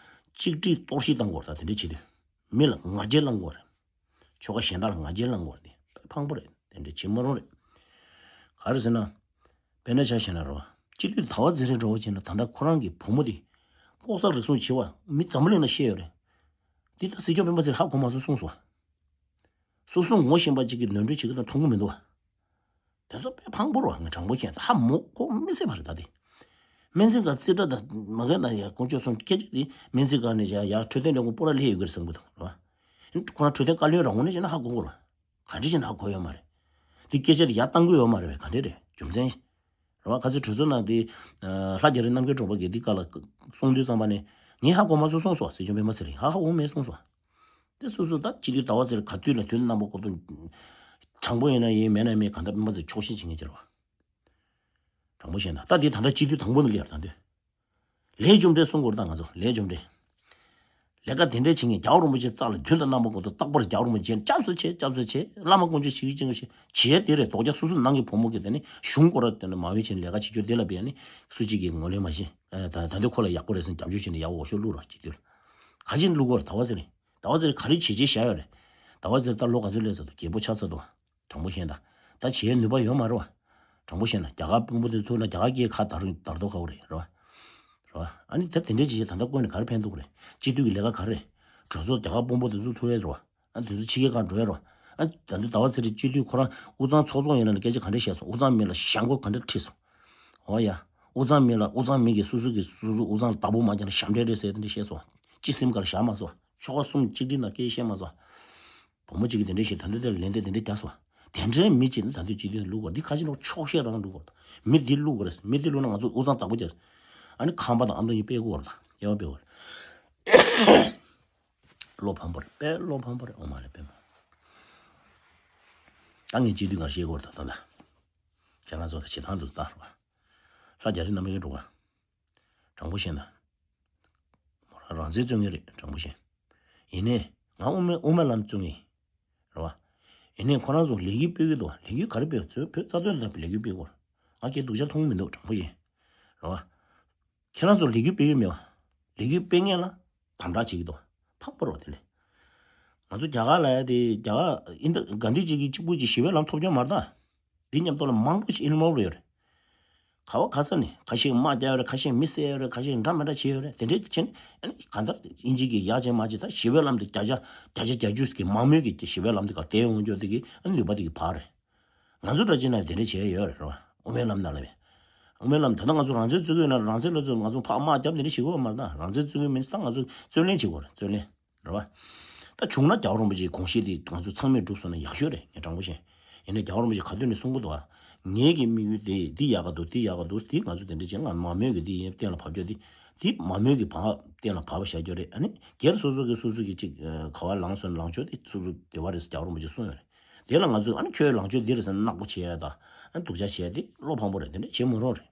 གཅིག་སྒྲིལ་གཏོར་བཤིག་བཏང་དགོས་རེད། ད་དེ་འདྲ་བྱེད་དུས། མི་ལ་ང་རྒྱལ་བསླང་དགོས་རེད། ཆོལ་ཁ་གཞན་དག་ལ་ང་རྒྱལ་བསླང་དགོས་རེད། དེ་དཔེ་ཕངས་པོ་རེད། དེ་འདྲ་བྱེད་མ་རུང་རེད། ག་རེ་ཟེར་ན། དཔེར་ན་ཆ་བཞག་ན་རེད་བ། སྤྱི་འཐུས་ཟླ་བ་ཚེ་རིང་འདྲ་བོ་བྱས་ན། ད་ལྟ་ཁོ་རང་གི་བུ་མོ་དེ་ལྐོག་ཟ་རུལ་སུངས་བྱས་པ་མི་འཛམ་བུ་གླིང་ལ་བཤད་ཡོད་རེད། འདི་ད་སྲིད་སྐྱོང་སྤེན་པ་ཚེ་རིང་ཧ་གོ་མ་སོང་གསུངས་སོང་བ། སོ་སོ་ངོ་ཤེས་པ་ཅིག་གིས་ནོར་འཁྲུལ་བྱེད་ཀྱི་འདུག་མཐོང་གི་མི་འདུག་བ། དེ་ཚོ་དཔེ་ཕངས་པོ་རེད་བ། ངས་དྲང་པོ་བཤད། ཧ་མོ་གོ་མི་སྲིད་པ་རེད་ད་དེ། སྨན་རྩིས་ཁང་རྩིས་ཁྲ་དང་མ་ག་ན་ཡ་དཀོན་མཆོག་གསུམ་སྐད་ཆ་དེ། སྨན་རྩིས་ཁང་ནས་ཡ་ཡ་འཕྲོད་བསྟེན་ལས་ཁུངས་སྤོ་ར་སླེབས་ཡོད་ཀྱི་རེད་བསམ་གྱི་འདུག་རེད་བ། ཁོ་རང་འཕྲོད་བསྟེན་བཀའ་བློན་རང་ངོས་ནས་བྱས་ན་ཧ་གོ་གི་རེད་བ། ག་འདྲ་བྱས་ན་ཧ་གོ་ཡོད་མ་རེད། དེ་སྐད་ཆ་དེ་ཡར་བཏང་གི་ཡོད་མ་རེད་བས། ག་འདྲ་རེད། རྒྱུ་མཚན། རེད་བ། ཁ་སང་གྲོས་ཚོགས་ནང་དེ། ལྷ་རྒྱ་རི་རྣམ་རྒྱལ་སྒྲོལ་དཀར་གྱིས་འདི་སྐོར་ལ་གསུངས་དུས་ཙམ་པ་ནས། ངས་ཧ་གོ་མ་སོང་གསུངས་སོང་། སྲིད་སྐྱོང་སྤེན་པ་ཚེ་རིང་ཧ་ཧ་གོ་མེད་གསུངས་སོང་། དེ་སོ་སོ་ད་སྤྱི་འཐུས་ཟླ་བ་ཚེ་རིང་ག་དུས་ལ་དུས་རྣམ་པ་ཀོ་ཏུ། དྲང་པོ་ཡིན་ན་ཡིན། མེད་ན་མེད། གང་ལྟར་སྤེན་པ་ཚེ་རིང་ཕྱོགས་ཞེན་བྱེད་མཁན་ཅིག་རེད་བ། དྲང་པོ་བཤད་ན་ད་དེ་ད་ལྟ་སྤྱི་འཐུས་དང་པོ་ནས་སླེབས་ཡོད་རེད་ད་འདི། ལས་རྒྱུ་འབྲས་གསུང་དགོས་རེད་ད་ང་ཚོ། ལས་རྒྱུ་འབྲས། ལས་ཀ་དེ་འདྲས་བྱེད་མཁན་རྒྱལ་བ་རིན་པོ་ཆེའི་རྩ་ལ་དུས་དང་རྣམ་པ་ཀོ་ཏུ་རྟག་པར་རྒྱལ་བ་རིན་པོ་ཆེ་སྐྱབས་སུ་མཆི། སྐྱབས་སུ་མཆི། བླ་མ་དཀོན་མཆོག་ཞིག་ཅིག་ཅིག་བྱེད་དེ་རེད། ལྡོག་རྒྱ་སོ་སོ་ནང་གི་བུ་མོ་གི་དེ་ནི་གཞུང་སྐོར་ར་དེ་ནི་མ་འོས་ཕྱིན་ལས་ཀ་བྱེད་རྒྱུ་དེ་ལ་བས་ནི་སུ་གཅིག་གིས་ངོས་ལེན་མ་བྱེད། ད་ད་འདི་ཁོ་ལ་ཡག་པོ་རེད་ཟེར་རྒྱབ་སྐྱོར་བྱས་ནས་ཡག་པོ་འོས་ཤོག་བླུགས་རོགས་བྱེད་དུས་ལ། ག་ཅིག་བླུགས་དགོས་རེད། ཟླ་བ་ཚེ་རིང་། ཟླ་བ་ཚེ་རིང་ག་རེ་བྱས་རྗེས་བཞག་ཡོད་རེད། ཟླ་བ་ཚེ་རིང་ད་ལོ་ག་ཚོད་སླེབས་ཚར་འདུག་རྒད་པོ་ཆགས་ཚར་འདུག་དྲང་པོ་བཤད་ན་ད། ད་བྱེད་ནུས་པ་ཡོད་མ་རེད་བ། དྲང་པོ་བཤད་ན་རྒྱ་གར་དཔོན་པོ་དེ་ཚོ་ཐུག་ན་རྒྱ་གར་སྐད་ཁ་བརྡ་རུ་བརྡ་རྡོ་ཁ་བོ་རེད། རེད་བ། རེད་བ། ཨ་ནི་ད་དེ་འདྲས་བྱེད་ད་ལྟ་བཀོད་ནས་ག་རེ་ཕན་ཐོགས་རེད། སྤྱི་འཐུས་ཀྱི་ལས་ཀ་ག་རེ་རེད། གྲོས་ཚོགས་རྒྱ་གར་དཔོན་པོ་དེ་ཚོ་ཐུག་ཡས་རེད་བ། ཨ་དེ་ཚོ་ཕྱི་རྒྱལ་ཁག་འགྲོ་ཡས་རེད་བ། ཨ་ད་འདི་ཟླ་བ་ཚེ་རིང་སྤྱི་འཐུས་ཁོ་རང་དབུས་གཙང་ཚོགས་གཙོ་ཡིན་ན་ནི་སྐད་ཆ་ག་འདྲས་བཤད་སོང་། དབུས་གཙང་མི་ལ་ཞང་ཁོ་ག་འདྲས་ཁྲིད་སོང་། འོ་ཡ། དབུས་གཙང་མི་ལ་དབུས་གཙང་མི་གིས་སོ་སོ་གིས་སོ་སོ་དབུས་གཙང་ལ་བདག་པོ་མ་བརྒྱབ་ན་ཞབས་འདྲེན་རེད་ཟེར་དེ་འདྲས་བཤད་སོང་། ཅི་སེམས་ཁར་བཞག་མ་སོང་། ཆོལ་ཁ་གསུམ་གཅིག་སྒྲིལ་ནང་སྐད་བཤད་མ་སོང་། བུ་མོ་གཅིག་གིས་དེ་འདྲས་བཤད་ད་འདི་དེ་ལན་དེ་དེ་འདྲས་རྒྱག་སོང་། དེ་འདྲའི་མི་གཅིག་ནི་ད་དུང་སྤྱི་འཐུས་བླུག་དགོས། འདི་ཁ་ཆེ་ནོར་ཆོག་ཤེས་རང་བླུག་དགོས། མི་འདི་བླུག་དགོས་རེད། མི་འདི་བླུག་ན་ང་ཚོ་དབུས་གཙང་བདག་པོ་རྒྱག་ཨ་ནི་ཁམས་པ་དང་ཨ་མདོ་གཉིས་སྤེལ་དགོས་རེད། དབྱེ་བ་སྤེལ་དགོས་རེད། བློ་ཕམ་པོ་རེད། དཔེ་བློ་ཕམ་པོ་རེད། ཨོ་མ་རེད། དཔེ་མ། ད་ངས་སྤྱི་འཐུས་གང་ཤེས་སྐོར་ད་ད་ད། ཁྱེད་རང་ཚོ་ད་བྱེད་སྟངས་འདུག་ད་ར་བ། ལྷ་རྒྱ་རི་རྣམ་རྒྱལ་འགྲོ་བ། དྲང་པོ་བཤད་ན། མོ་རང་རང་བཙན་རྩོད་མཁན་རེད། དྲང་པོ་བཤད། ཡིན་ནའི་ང་དབུ་མའི་དབུ་མའི་ལམ་རྩོད་མཁན་རེད་བ། ཡིན་ནའི་ཁོ་རང་ཚོ་ལས་འགུལ་སྤེལ་གི་འདུག་ལས་འགུལ་ག་རེ་སྤེལ། ཚོས་བོད་རྩ་དོན་དང་ལས་འགུལ་སྤེལ་སྐོར། ང་སྐད་སྡུག་ཅག་མཐོང་གི་མི་འདུག་དྲང་པོ་བཤད། རེད་བ། ཁྱེད་རང་ཚོ་ལས་འགུལ་སྤེལ་ཡོད་མེད་བ། ལས་འགུལ་སྤེལ་མཁན་ལ་དམ་དྲག་བྱེད་ཀྱི་འདུག་ཕངས་པོ་རེད་བ། དེ་ནས་ང་ཚོ་རྒྱ་གར་ལ་ཡ་དེ་རྒྱ་གར་ཨིན་ད་གྷན་དྷི་ཇི་གི་གཅིག་པུ་གཅིག་ཞི་བའི་ལམ་ཐོབ་རྒྱུ་མ་རེད་ད། འདི་མཉམ་དུ་ལ་མང་པོ་ཞིག་ཨིན་བོལ་ཡོད་རེད། ག་བ་ག་ས་ནས་ཁ་ཤས་དམག་རྒྱག་ཡོད་རེད། ཁ་ཤས་མི་བསད་ཡོད་རེད། ཁ་ཤས་འདྲ་མི་འདྲ་བྱས་ཡོད་རེད། དེ་འདྲའི་བྱས་ནས་ཨ་ནི་གང་ལྟར་ཨིན་ཇི་གི་ཡག་ཅན་མ་ཅན་ད་ཞི་བའི་ལམ་དེ་བརྒྱ་ཆ་བརྒྱ་ཆ་བརྒྱད་ཅུ་གི་མང་མོས་ཀྱི་ཞི་བའི་ལམ་དེ་ག་བསྟན་ཡོང་རྒྱུ་དེ་གི་ཨ་ནི་ནུས་པ་དེ་གི་བག་རེད། ང་ཚོ་འདྲ་ཅིག་ན་དེ་འདྲ་བྱས་ཡོད་རེད་རོ། དབུ་མའི་ལམ་ནང་ལ་བས། དབུ་མའི་ལམ་ད་ལྟ་ང་ཚོ་རང་བཙན་རྩོད་ཀྱི་ཡོད་ན་རང་བཙན་ལ་ཚོ་ང་ཚོ་ཕག་དམག་རྒྱབ་འདི་འདྲ་བྱེད་དགོས་མ་རེད་ད། རང་བཙན་རྩོད་ཀྱི་མིན་ད་ང་ཚོ་རྩོད་ལེན་བྱེད་དགོས་རེད། རྩོད་ལེན་རེད་བ། ད་བྱུང་ན་རྒྱལ་བ་རིན་པོ་ཆེའི་དགོངས་བཞེད་དེ་ང་ཚོ་ཚང་མས་བསྒྲུབས་སོང་ན་ཡག་ཤོས་རེད། ངས་དྲང་པོ་བཤད། ཡིན་ན་རྒྱལ་བ་རིན་པོ་ཆེ་ག་དུས་ནས་གསུང་གི་འདུག་ཨ། ངའི་གི་དམིགས་ཡུལ་དེ་འདི་ཡག་ག་འདུག་འདི་ཡག་ག་འདུག་འདི་ང་ཚོ་དེ་འདྲ་བྱས་ན་མང་མོས་ཀྱི་འདི་ཡིན་གཏན་ལ་ཕབ་རྒྱུ་འདི། འདི་མང་མོས་ཀྱི་བག་གཏན་ལ་ཕབ་པ་བཞག་རྒྱུ་རེད། ཨ་ནི་སྒེར་སོ་སོ་གི་སོ་སོ་གི་ཅིག་ག་བ་ལངས་སོང་ལངས་ཕྱོགས་དེ་སོ་སོ་བདེ་བ་རེད་ཟེར་རྒྱལ་བ་རིན་པོ་ཆེ་གསུངས་ཡོད་རེད། དེ་ལ་ང་ཚོས་ཨ་ནི་ཁྱོད་ལངས་ཕྱོགས་འདི་རེད་ཟེར་ནག་པོ་བྱེད་ཡ་དང་ཨ་ནི་སྡུག་ཅག་བྱེད་ཡ་དེ་བློ་ཕམ་པོ་རེད། དེ་འདྲ་བྱེད་མི་རུང་རེད།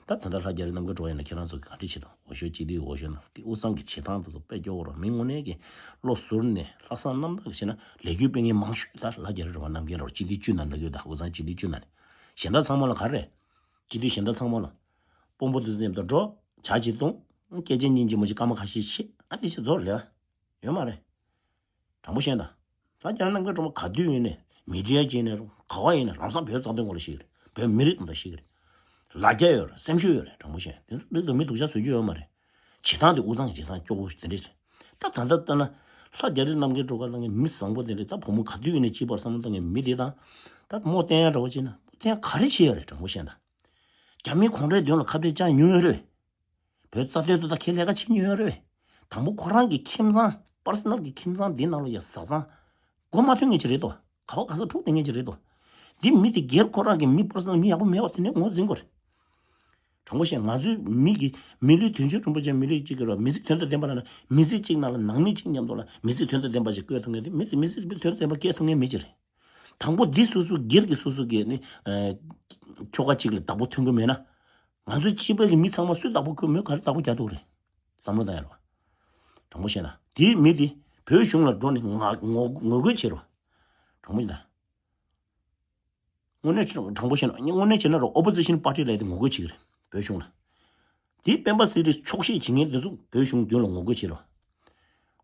ད་ད་ལྟ་ལྷ་རྒྱ་རི་རྣམ་རྒྱལ་འགྲོ་ཡ་ན་ཁྱེད་རང་ཚོ་གི་ག་འདྲ་བྱེད་དང་འོས་ཤོག་སྤྱི་འཐུས་འོས་ཤོག་ནང་དེ་དབུས་གཙང་གི་བྱེད་སྟངས་དེ་ཚོ་དཔེ་སྐྱོ་བོ་རེད། མི་དངོས་གནས་ཀྱི་བློ་ཟུར་ནས་ལྷག་བསམ་རྣམ་དག་གི་བྱས་ན་ལས་འགུལ་སྤེལ་མཁན་མང་ཤོས་ད་ལྷ་རྒྱ་རི་རེད་བ། རྣམ་རྒྱལ་རེད་བ། སྤྱི་འཐུས་བཅུ་ནང་ལ་ཡོད། ད་དབུས་གཙང་སྤྱི་འཐུས་བཅུ་ནང་ནས་གཞན་དག་ཚང་མ་ལ་ག་རེ་རེད། སྤྱི་འཐུས་གཞན་དག་ཚང་མ་ལ་དཔོན་པོ་དེ་ཚོ་མཉམ་དུ་འགྲོ་ཇ་གཅིག་འཐུང་སྐད་ཆ་སྙིང་རྗེ་མོ་ཞིག་སྐར་མ་ཁ་ཤས་བཤད་ཨ་དེ་ཞིག་རྫོགས་ལས་ཡོད་མ་རེད། དྲང་པོ་བཤད་ན། ལྷ་རྒྱ་རི་རྣམ་རྒྱལ་སྒྲོལ་མ་ག་དུས་ཡིན་ནའི་མི་ཌི་ཡ་ཅིག་ཡིན་ནའི་རུང་ག་བ་ཡིན་ནའི་ལམ་སང་བོད་རྩ་དོན་སྐོར་ལ་བཤད་ཀྱི་རེད། བོད་མི་རིགས་དོན་དག་བཤད་ཀྱི་རེད། ལ་རྒྱ་ཡོད་རེད། སེམས་ཤུགས་ཡོད་རེད། དྲང་པོ་བཤད་དེ་ཚོ་འདི་དང་མི་སྡུག་ཅག་བཟོ་རྒྱུ་ཡོད་མ་རེད། བྱེད་སྟངས་དེ་དབུས་གཙང་གི་བྱེད་སྟངས་སྐྱོ་བོ་དེ་འདྲས་རེད། ད་ད་ལྟ་ལྟ་ན་ལྷ་རྒྱ་རི་རྣམ་རྒྱལ་སྒྲོལ་དཀར་ལ་ངས་མི་བཟང་པོ་དེ་འདྲས་ད་བུ་མོ་ག་དུས་ཡིན་ནའི་གཅིག་པར་བསམ་བློ་བཏང་ངས་མི་དེ་དང་ད་རྨོ་བསྟན་ཡ་འདྲ་བོ་བྱས་ན་རྨོ་བསྟན་ག་རེ་བྱེད་ཡ་རེད། དྲང་པོ་བཤད་ན། རྒྱ་མིའི་གོང་ཁྲའི་མདུན་ལ་ཁ་གཏད་བཅག་མྱོང་ཡོད་རེད། བོད་རྩ་དོན་དུ་ད་ཁས་ལས་ཀ་བྱེད་མྱོང་ཡོད་རེད། དང་པོ་ཁོ་རང་གི་ཁྱིམ་ཚང་པར་སོ་ནལ་གྱི་ཁྱིམ་ཚང་འདི་ནང་ལ་ཡ་བཟའ་ཚང་སྒོ་མ་ཐོན་མཁན་ཅིག་རེད་དོ། ག་བ་ག་ས་འཁྲུག་བསྡད་མཁན་ཅིག་རེད་དོ། འདི་མི་དེ་སྒེར་ཁོ་རང་གི་མི་པར་སོ་ནལ་མི་ཡག་པོ་མེད་པ་དེ་ནས་ངོས་འཛིན་དགོས་རེད། དྲང་པོ་བཤད་ང་ཚོའི་མི་གི་མི་ལུས་དོན་ཆེན་རིན་པོ་ཆེ་མི་ལུས་གཅིག་གི་ར་མི་ཚེ་དོན་དང་ལྡན་པ་ལ་ན་མི་ཚེ་གཅིག་ནང་ལ་ནང་མི་གཅིག་མཉམ་དུ་ལ་མི་ཚེ་དོན་དང་ལྡན་པ་ཞིག་བསྐྱལ་ཐུབ་མཁན་དེ་མི་དེ་མི་ཚེ་དོན་དང་ལྡན་པ་བསྐྱལ་ཐུབ་མཁན་མི་ཅིག་རེད། དང་པོ་འདི་སོ་སོ་སྒེར་གྱི་སོ་སོ་གི་ནི་ཨ་ཁྱོ་ག་གཅིག་ལ་བདག་པོ་ཐོན་གི་མེད་ན། ང་ཚོ་སྤྱི་པའི་གི་མི་ཚང་མ་སུས་བདག་པོ་ཁྱོད་མོས་ག་རེ་བདག་པོ་རྒྱག་ཐུབ་རེད། བསམ་བློ་བཏང་ཡ་རོ། དྲང་པོ་བཤད་ན་དེའི་མི་དེ་བོད་གཞུང་ལ་འགྲོ་ནས་ང་ངོ་ངོ་རྒོལ་བྱེད་རོ། དྲང་པོ་ཡིན་ད། དངོས་གནས་དྲང་པོ་བཤད་ན་དངོས་གནས་བྱས་ན་རོ་ཨོ་པོ་ཛི་ཤན་པར་ཊི་ལབ་ཡ་དེ་ངོ་རྒོལ་བྱེད་ཀྱི་རེད་བོད་གཞུང་ལ། དེ་སྤེན་པ་ཚེ་རིང་འཁྱོག་བཤད་བྱེད་མཁན་དེ་ཚོ་བོད་གཞུང་མདུན་ལ་ངོ་རྒོལ་བྱེད་རོགས།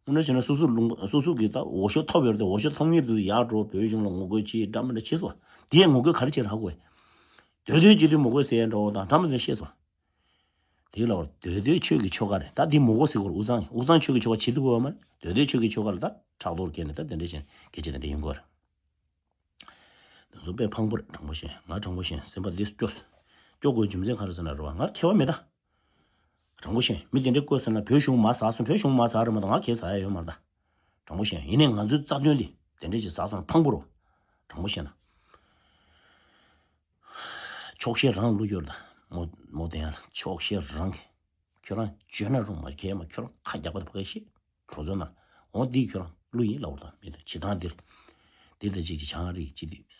དངོས་གནས་བྱས་ན་སོ་སོ་ལུང་སོ་སོ་གི་ད་འོས་ཤོག་ཐོབ་ཡོད་རེད་དེ་འོས་ཤོག་ཐོབ་མཁན་དེ་ཚོ་ཡར་འགྲོ་བོད་གཞུང་ལ་ངོ་རྒོལ་བྱེད་འདྲ་མི་འདྲ་བྱེད་སོ། དེ་ཡང་ངོ་རྒོལ་ག་རེ་བྱེད་རག་གོ། སྡོད་སྡོད་བྱེད་དུས་ངོ་རྒོལ་ཟེར་ཡ་འདྲ་བོ་དང་འདྲ་མི་འདྲ་བཤད་སོ། དེ་ལ་སྡོད་སྡོད་ཆོས་ཀྱི་ཆོ་ག་རེད་ད་དེ་མོ་གོ་ཟེར་གོ་རེད། དབུས་གཙང་དབུས་གཙང་ཆོས་ཀྱི་ཆོ་ག་བྱེད་ཐུབ་གོ་བ་མ་རེད། སྡོད་སྡོད་ཆོས་ཀྱི་ཆོ་ག་ལ་ད་ཕྲག་དོག་སྐྱེས་ནས་ད་དེ་འདྲ་བྱས་སྐད་ཆ་དེ་འདྲ་ཡིན་གོ་རེད། དེ་ཚོ་དཔེ་ཕངས་པོ་རེད། དྲང་པོ་བཤད་ང་དྲང་པོ་བཤད་སེམས་པ་འདི་སྐྱོ། སྐྱོ་དགོས་རྒྱུ་མཚན་ག་རེ་ཟེར་ན་རེད་བ་ང་ཁྱད་པར་མེད་ད། དྲང་པོ་བཤད་མི་དེ་འདྲས་བསྐོས་ཟེར་ན་བོད་གཞུང་མ་ཟག་སོང་བོད་གཞུང་མ་ཟག་རེད་མ་གཏོགས་ང་གས་ཟག་ཡ་ཡོད་མ་རེད་ད། དྲང་པོ་བཤད་ཡིན་ནའི་ང་ཚོའི་རྩ་དོན་དེ་དེ་འདྲས་ཅིག་ཟག་སོང་ཕངས་པོ་རོ། དྲང་པོ་བཤད་ན། ཆོག་ཤེས་རང་བླུག་ཡོད་རེད་ད། མོ་མོ་དེ་ཡང་ལ་ཆོག་ཤེས་རང་གི་ཁྱོད་རང་བརྗོད་ན་རུང་མ་གས་མ་ཁྱོད་རང་ཁ་རྒྱག་པ་དེ་ཕ་གི་ཤེས། གྲོས་ཚོགས་ནང་འོང་འདི་ཁྱོད་རང་བླུག་ཡིན་ལབ་པ་དང་མི་དང་བྱེད་སྟངས་འདིར། འདི་ལྟ་ཅིག་གི་བྱང་རིགས་སྤྱི་འཐུས།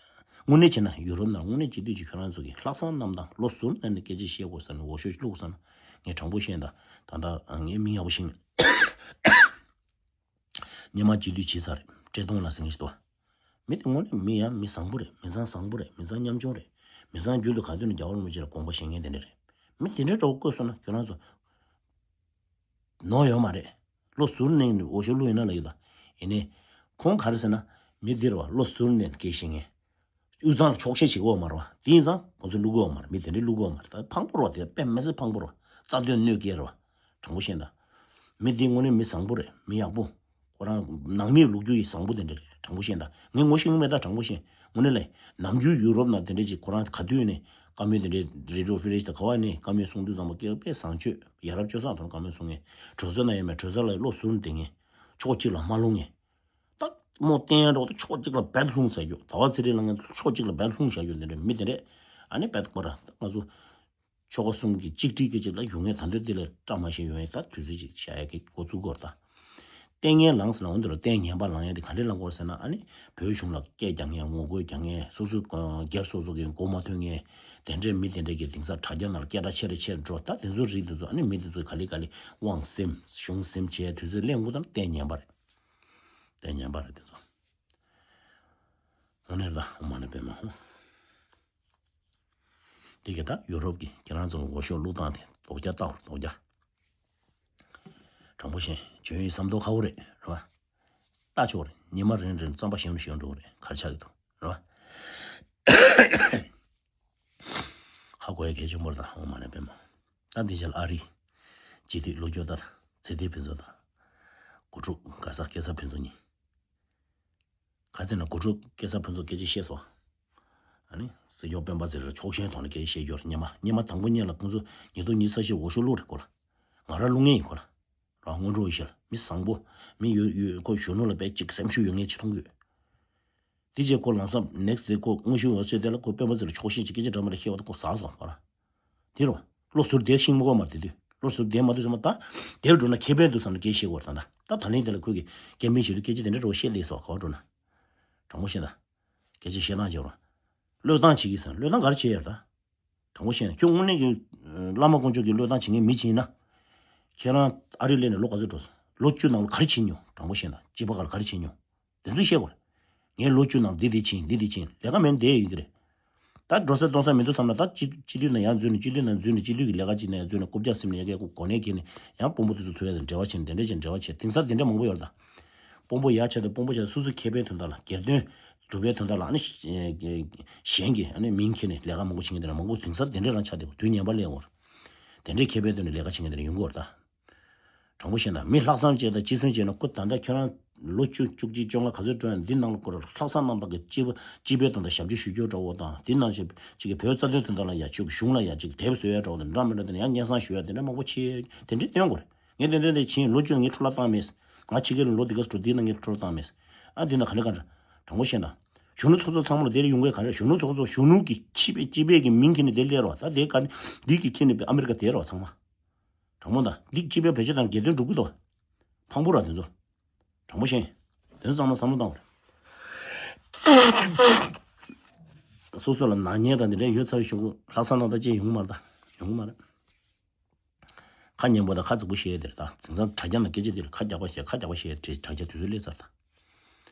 དངོས་གནས་བྱས་ན་ཡུ་རོབ་ནང་དངོས་གནས་སྤྱི་འཐུས་ཀྱི་ཁྱོད་རང་ཚོ་གི་ལྷག་བསམ་རྣམ་དང་བློ་གཟུར་གནང་ནས་སྐད་ཆ་བཤད་དགོས་ཟེར་ནས་འོས་ཤོག་བླུགས་ཟེར་ན་ངས་དྲང་པོ་བཤད་ད་ད་ལྟ་ངས་མི་ཡག་པོ་ཞིག་སྔོན་མ་སྤྱི་འཐུས་བྱས་ཚར་རེད། བཀྲས་མཐོང་ལགས་ཟེར་མཁན་ཞིག་འདུག་མི་དེ་དངོས་གནས་མི་ཡང་མི་བཟང་པོ་རེད། མི་ཚང་བཟང་པོ་རེད། མི་ཚང་ཉམ་ཆུང་རེད། མི་ཚང་རྒྱུན་དུ་ག་དུས་ནས་རྒྱལ་བ་རིན་པོ་ཆེ་ལ་དགོངས་པ་བཞེས་མཁན་དེ་འདྲ་རེད། མི་དེ་འདྲའི་འདྲ་བོ་བསྐོས་སོང་ན་ཁྱོད་རང་ཚོ་ནོར་ཡོད་མ་རེད། བློ་གཟུར་གནང་ནས་འོས་ཤོག་བླུགས་ཡིན་ན་ལབ་ཡོད་ད། ཡིན་ནའི་ཁོང་ག་རེ་ཟེར་ན་མི་འདིར་བ་བློ་གཟུར་གནང་ནས་སྐད་བཤད་མཁན། དབུས་གཙང་ལ་ཆོག་ཤེས་བྱེད་དགོས་མ་རེད་བ། དེ་ཡིན་ཙང་ཁོང་ཚོ་བླུག་དགོས་མ་རེད། མི་དེ་འདྲའི་བླུག་དགོས་མ་རེད། ད་ཕངས་པོ་རེད་བ། དེ་དཔེ་མི་སྲིད་ཕངས་པོ་རེད་བ། རྩ་དོན་གནོད་སྐྱེལ་རེད་བ། དྲང་པོ་བཤད་ན། མི་དེ་དངོས་གནས་མི་བཟང་པོ་རེད། མི་ཡག་པོ། ཁོ་རང་ནང་མིའི་ལོ་རྒྱུས་ཡི་བཟང་པོ་དེ་འདྲ་རེད། དྲང་པོ་བཤད་ན། ངས་ངོ་ཤེས་ཀྱི་མེད་ད། དྲང་པོ་བཤད། དངོས་གནས་ལས་ནམ་རྒྱུན་ཡུ་རོབ་ནང་དེ་འདྲ་ཅིག་ཁོ་རང་ག་དུས་ནས་བཀའ་མོལ་དེ་འདྲའི་རེ་ཌི་ཡོ་ཕི་རེ་ཤི་དང་ག་བ་ནས་བཀའ་མོལ་གསུང་དུས་ཙམ་པ་སྐད་དཔེ་བཟང་སྤྱོད་ཡ་རབས་སྤྱོད་བཟང་ཐོག་ནས་བཀའ་མོལ་གསུང་མཁན། གྲོས་ཚོགས་ནང་ཡོད་མེད་གྲོས་ཚོགས་ལ་བློ་གཟུར་བསྡད་མཁན། ཕྱོགས་གཅིག་ལ་མ་ལྷུང་མཁན། ད་རྨོ་བསྟན་ཡ་འདྲ་བོ་ད་ཕྱོགས་གཅིག་ལ་རྦད་ལྷུང་ཟེར་རྒྱུ། ཟླ་བ་ཚེ་རིང་ལབ་མཁན་ཕྱོགས་གཅིག་ལ་རྦད་ལྷུང་བཞག་རྒྱུ་དེ་འདྲ་མི་དེ་འདྲས། ཨ་ནི་རྦད་ཁོ་ར་ད་ང་ཚོ་ ཆོལ་ཁ་གསུམ་གྱི་གཅིག་སྒྲིལ་གྱི་ཅིག་ལ་ཡོང་ཡས། ད་འདོད་དེ་ལ་བཀྲ་མ་ཤིས་ཡོང་ཡས། ད་དུས་ཚོད་ཅིག་བྱ་ཡས་ཀྱི་འགོ་བཙུགས་དགོས་རེད་ད། ལྟས་ངན་ལངས་ཟེར་ན་འོ་འདི་ལ་ལྟས་ངན་པ་ལངས་ཡས་དེ་ག་འདྲས་ལངས་དགོས་རེད་ཟེར་ན། ཨ་ནི་བོད་གཞུང་ལ་སྐད་རྒྱག་མཁན། ངོ་རྒོལ་རྒྱག་མཁན། སོ་སོ་སྒེར་སོ་སོ་གི་མགོ་མ་ཐོན་མཁན། དེ་འདྲས་མི་དེ་འདྲས་ཀྱི་དེང་སང་དྲ་རྒྱ་ནང་ལ་སྐད་གྲགས་ཆེ་རུ་ཆེ་རུ་འགྲོ། ད་དེ་ཚོ་རིགས་དེ་ཚོ་ཨ་ནི་མི་དེ་ཚོ་ག་ལེ་ག་ལེ་དབང་ཟིན་གཞུང་ཟིན་བྱས་དུས་ཚོད་སླེབས་འགོ་ད་ལྟས་ངན་པ་རེད། ལྟས་ངན་པ་རེད་དེ་ཚོ། དངོས་གནས་རེད་ད། ཨོཾ་མ་ཎི་པདྨེ་ཧཱུྃ། འདི་ག་ད་ཡུ་རོབ་ཀྱི་ཁྱེད་རང་ཚོ་གི་འོས་ཤོག་བླུགས་སྟངས་དེ་དོག་རྒྱག་ལྟ་བར་དོག་རྒྱག་དྲང་པོ་བཤད། འཇོན་ཡོད་བསམ་མདོག་ཁ་པོ་རེད། རེད་བ། ལྟ་ཆོག་རེད། ཉི་མ་རེ་རེ་རྩམ་པ་ཞིམ་རུ་ཞིམ་འགྲོ་གི་རེད། ག་རེ་ཆགས་ཀྱི་འདུག་རེད་བ། ཧ་གོ་ཡ་གལ་ཆེན་པོ་རེད་ད། ཨོཾ་མ་ཎི་པདྨེ་ཧཱུྃ། ད་འདི་རྗེས་ལ་ཨ་རི་སྤྱི་འཐུས་བློ་སྐྱོར་དང་ཚེ་བརྟན་ཕུན་ཚོགས་དང་། གོ་ཕྲུག་ག་ས་སྐལ་བཟང་ཕུན་ཚོགས་གཉིས། ག་ཚོད་ན་གོ་ཕྲུག་སྐལ་བཟང་ཕུན་ཚོགས་སྐད་ཆ་བཤད་སོང་། ཨ་ནི་སྲིད་སྐྱོང་སྤེན་པ་ཚེ་རིང་ཕྱོགས་ཞེན་ཐོག་ནས་སྐད་ཆ་བཤད་རྒྱུར། སྔོན་མ་སྔོན་མ་དང་པོ་ཉིད་ལ་ཁོང་ཚོ་ཉིས་སྟོང་ཉི་ཤུ་རྩ་བཞི་འོས་ཤོག་བླུགས་རེད་ཁོ་ལ། ང་རང་བླུགས་མཁན་ཡིན་ཁོ་ལ། རང་སྔོན་འགྲོ་ཡིན་ཤག་ལ། མི་བཟང་པོ། མི་ཡོད་ཡོད། ཁོ་གཞོན་ནུ་ལ་དཔེ་གཅིག་སེམས་ཤུགས་ཡོད་མཁན་ཅིག་མཐོང་གི་ཡོད། དེ་རྗེས་ཁོ་ལམ་སང་next day ཁོ་དངོས་ཤུགས་འོས་ཚོད་དེ་ལ་ཁོ་སྤེན་པ་ཚེ་རིང་ཕྱོགས་ཞེན་གྱི་སྐད་ཆ་འདྲ་མི་འདྲ་བཤད་པ་དེ་ཁོ་ཟ་སོང་ཁོ་རང་། དེ་རུ། བློ་ཟུར་བསྡད་ཤེས་མི་དགོས་མ་རེད་དེ་དུས། བློ་ཟུར་བསྡད་མ་ཐུབ་ཙང་མ་ད། དེར་འགྲོ་ན་ཁེ་ཕན་འདུག་བསམ་ནས་སྐད་བཤད་དགོས་རེད་ད། ད་ད་ལན་དེ་ལ་ཁོས་ཀྱི་ཀེམ་པེན་བྱེད་དུས་སྐད་ཆ་དེ་འདྲ་འདྲ་བོ་བཤད་བསྡད་སོང་ག་པར་འགྲོ་ན། དྲང་པོ་བཤད་ད། སྐད་ཆ་བཤད་སྟངས་བྱེད་རོགས། བློས་བཏང་བྱེད་ཀྱི་ཟེར། བློས་བཏང་ག་རེ་བྱེད་ཡ་རེད་ད། དྲང་པོ་བཤད་ན་ཁྱོད་དངོས་གནས་ཀྱི་བླ་མ་དཀོན་མཆོག་གི་བློས་བཏང་བྱེད་མཁན་མི་ཅིག་ཡིན་ན། ཁྱེད་རང་ཨ་རི་སླེབས་ནས་ལོ་ག་ཚོད་འགྲོ་སོང་། ལོ་བཅུ་ནང་ལ་ག་རེ་བྱེད་མྱོང་། དྲང་པོ་བཤད་ན་སྐྱེས་པ་སྒང་ལ་ག་རེ་བྱེད་མྱོང་། དེ་ཚོ་བཤད་དགོས་རེད། ངས་ལོ་བཅུ་ནང་འདི་འདི་བྱིན་འདི་འདི་བྱིན་ལས་ཀ་མེད་ན་བསྡད་ཡོད་ཀྱི་རེད། ད་འགྲོ་ས་གཏོང་ས་མི་འདུག་བསམ་ན་ད་སྤྱི་སྤྱི་འཐུས་ནང་ཡར་འཛུལ་ནས་སྤྱི་འཐུས་ནང་འཛུལ་ནས་སྤྱི་འཐུས་ཀྱི་ལས་ཀ་ཅིག་ནང་ཡར་འཛུལ་ནས་སྤྱི་འཐུས་ཀྱི་ལས་ཀ་ཅིག་གོ་གནས་འཁྱེར་ནས་ཡང་དཔོན་པོ་དེ་ཚོ་ཐུག་ཡ་དང་འབྲེལ་བ་བྱས་ནས་དེ་འདྲ་བྱས་འབྲེལ་བ་བྱས། དེང་སང་དེ་འདྲ་མང་པོ་ཡོད་རེད་ད། དཔོན་པོ་ཡར་ཆགས་དང་དཔོན་པོ་ཆགས་སོ་སོའི་ཁེ་ཕན་དོན་དག་ལ། སྒེར་དོན་སྒྲུབ་པའི་དོན་དག་ལ། ཨ་ནི་གཞན་གྱི་ཨ་ནི་མིང་འཁྱེར་ནས་ལས་ཀ་མང་པོ་བྱེད་མཁན་དེ་འདྲ་མང་པོ་དེང་སང་དེ་འདྲ་རང་ཆགས་བསྡད་པ། དུས་ངན་པ་སླེབས་ཡོད་རེད། དེ་འདྲའི་ཁེ་ཕན་དོན་ནས་ལས་ཀ་བྱེད་མཁན་དེ་འདྲ་ཡོང་གི་ཡོད་རེད་ད། དྲང་པོ་བཤད་ན་མི་ལྷག་བསམ་བྱས་དང་སྤྱི་སེམས་བྱས་ན། ཁོ་ད་ལྟ་ཁྱོད་རང་ལོ་བཅུ་བཅུ་གཅིག་བཅོ་ལྔ་ག་ཚོད་འགྲོ་ཡང་འདི་ནང་ལ་ཁོ་ལྷག་བསམ་རྣམ་དག་གི་སྤྱི་པ་སྤྱི་པའི་དོན་དག་ཞབས་ཕྱི་ཞུ་རྒྱུ་འདྲ་བོ་དང་། འདི་ནང་བཞིན་གཅིག་གི་བོད་རྩ་དོན་དོན་དག་ལ་ཡ་ཁྱོད་ཀྱི་གཞུང་ལ་ཡ་གཅིག་དེབ་བཟོ་ཡ་འདྲ་བོ་དང་འདྲ་མི་འདྲ། དེ་ནས་ཡང་སྙན་སེང་ཞུ་ཡ་དེ་འདྲ་མང་པོ་བྱེད། དེ་འདྲའི་སྟོན་དགོས་རེད། ངས་དེ་འདྲ་འདྲ་བྱས། ལོ་བཅུ་ངས་འཕྲོ་བརླག་བཏང་མེད། ང་ཕྱི་རྒྱལ་ལ་ལོ་འདི་ག་ཙམ་འགྲོ། འདི་ནང་ངས་འཕྲོ་བརླག་བཏང་མེད། ཨ་འདི་ན་ག་ལེ་ག་འདྲ། དྲང་པོ་བཤད་ན། གཞོན་ནུ་ཚོགས་གཙོ་ཚང་མ་ལ་དེ་རེ་ཡོང་གི་ག་རེ། གཞོན་ནུ་ཚོགས་གཙོ་གཞོན་ནུ་གི་སྤྱི་པའི་སྤྱི་པའི་གི་མིང་འཁྱེར་ནས་དེ་སླེབས་རོགས། ད་དེ་ག་ནི་འདི་གི་འཁྱེར་ནས་ཨ་མེ་རི་ཀ་དེ་རོགས་ཚང་མ། དྲང་པོ་ད། འདི་སྤྱི་པའི་བེད་སྤྱོད་དང་སྒེར་དོན་སྒྲུབ་གི་འདུག་ཕངས་པོ་ར་དེ་ཚོ། དྲང་པོ་བཤད། དེ་ཚོ་ཚང་མ་བསམ་བློ་བཏང་བ་རེད། སོ་སོ་ལ་ནག་ཉེས་དང་དེ་འདྲ་ཡོད་ཚར་བའི་གཞུག་གུ་ལྷག་བསམ་རྣམ་དག་ཅིག་ཡོང་གི་མ་རེད་ད། ཡོང་གི་མ་རེད། ཁ་སྙན་པོ་དང་ཁ་རྫིག་པོ་བཤད་དེ་རེད་ད། དེང་སང་དྲ་རྒྱ་ནང་སྐད་ཆ་དེ་ལ་ཁ་རྒྱག་པ་བཤད། ཁ་རྒྱག་པ་བཤད་དེ་དྲ་རྒྱ་དུས་ཚོད་སླེབས་ཚར་ད།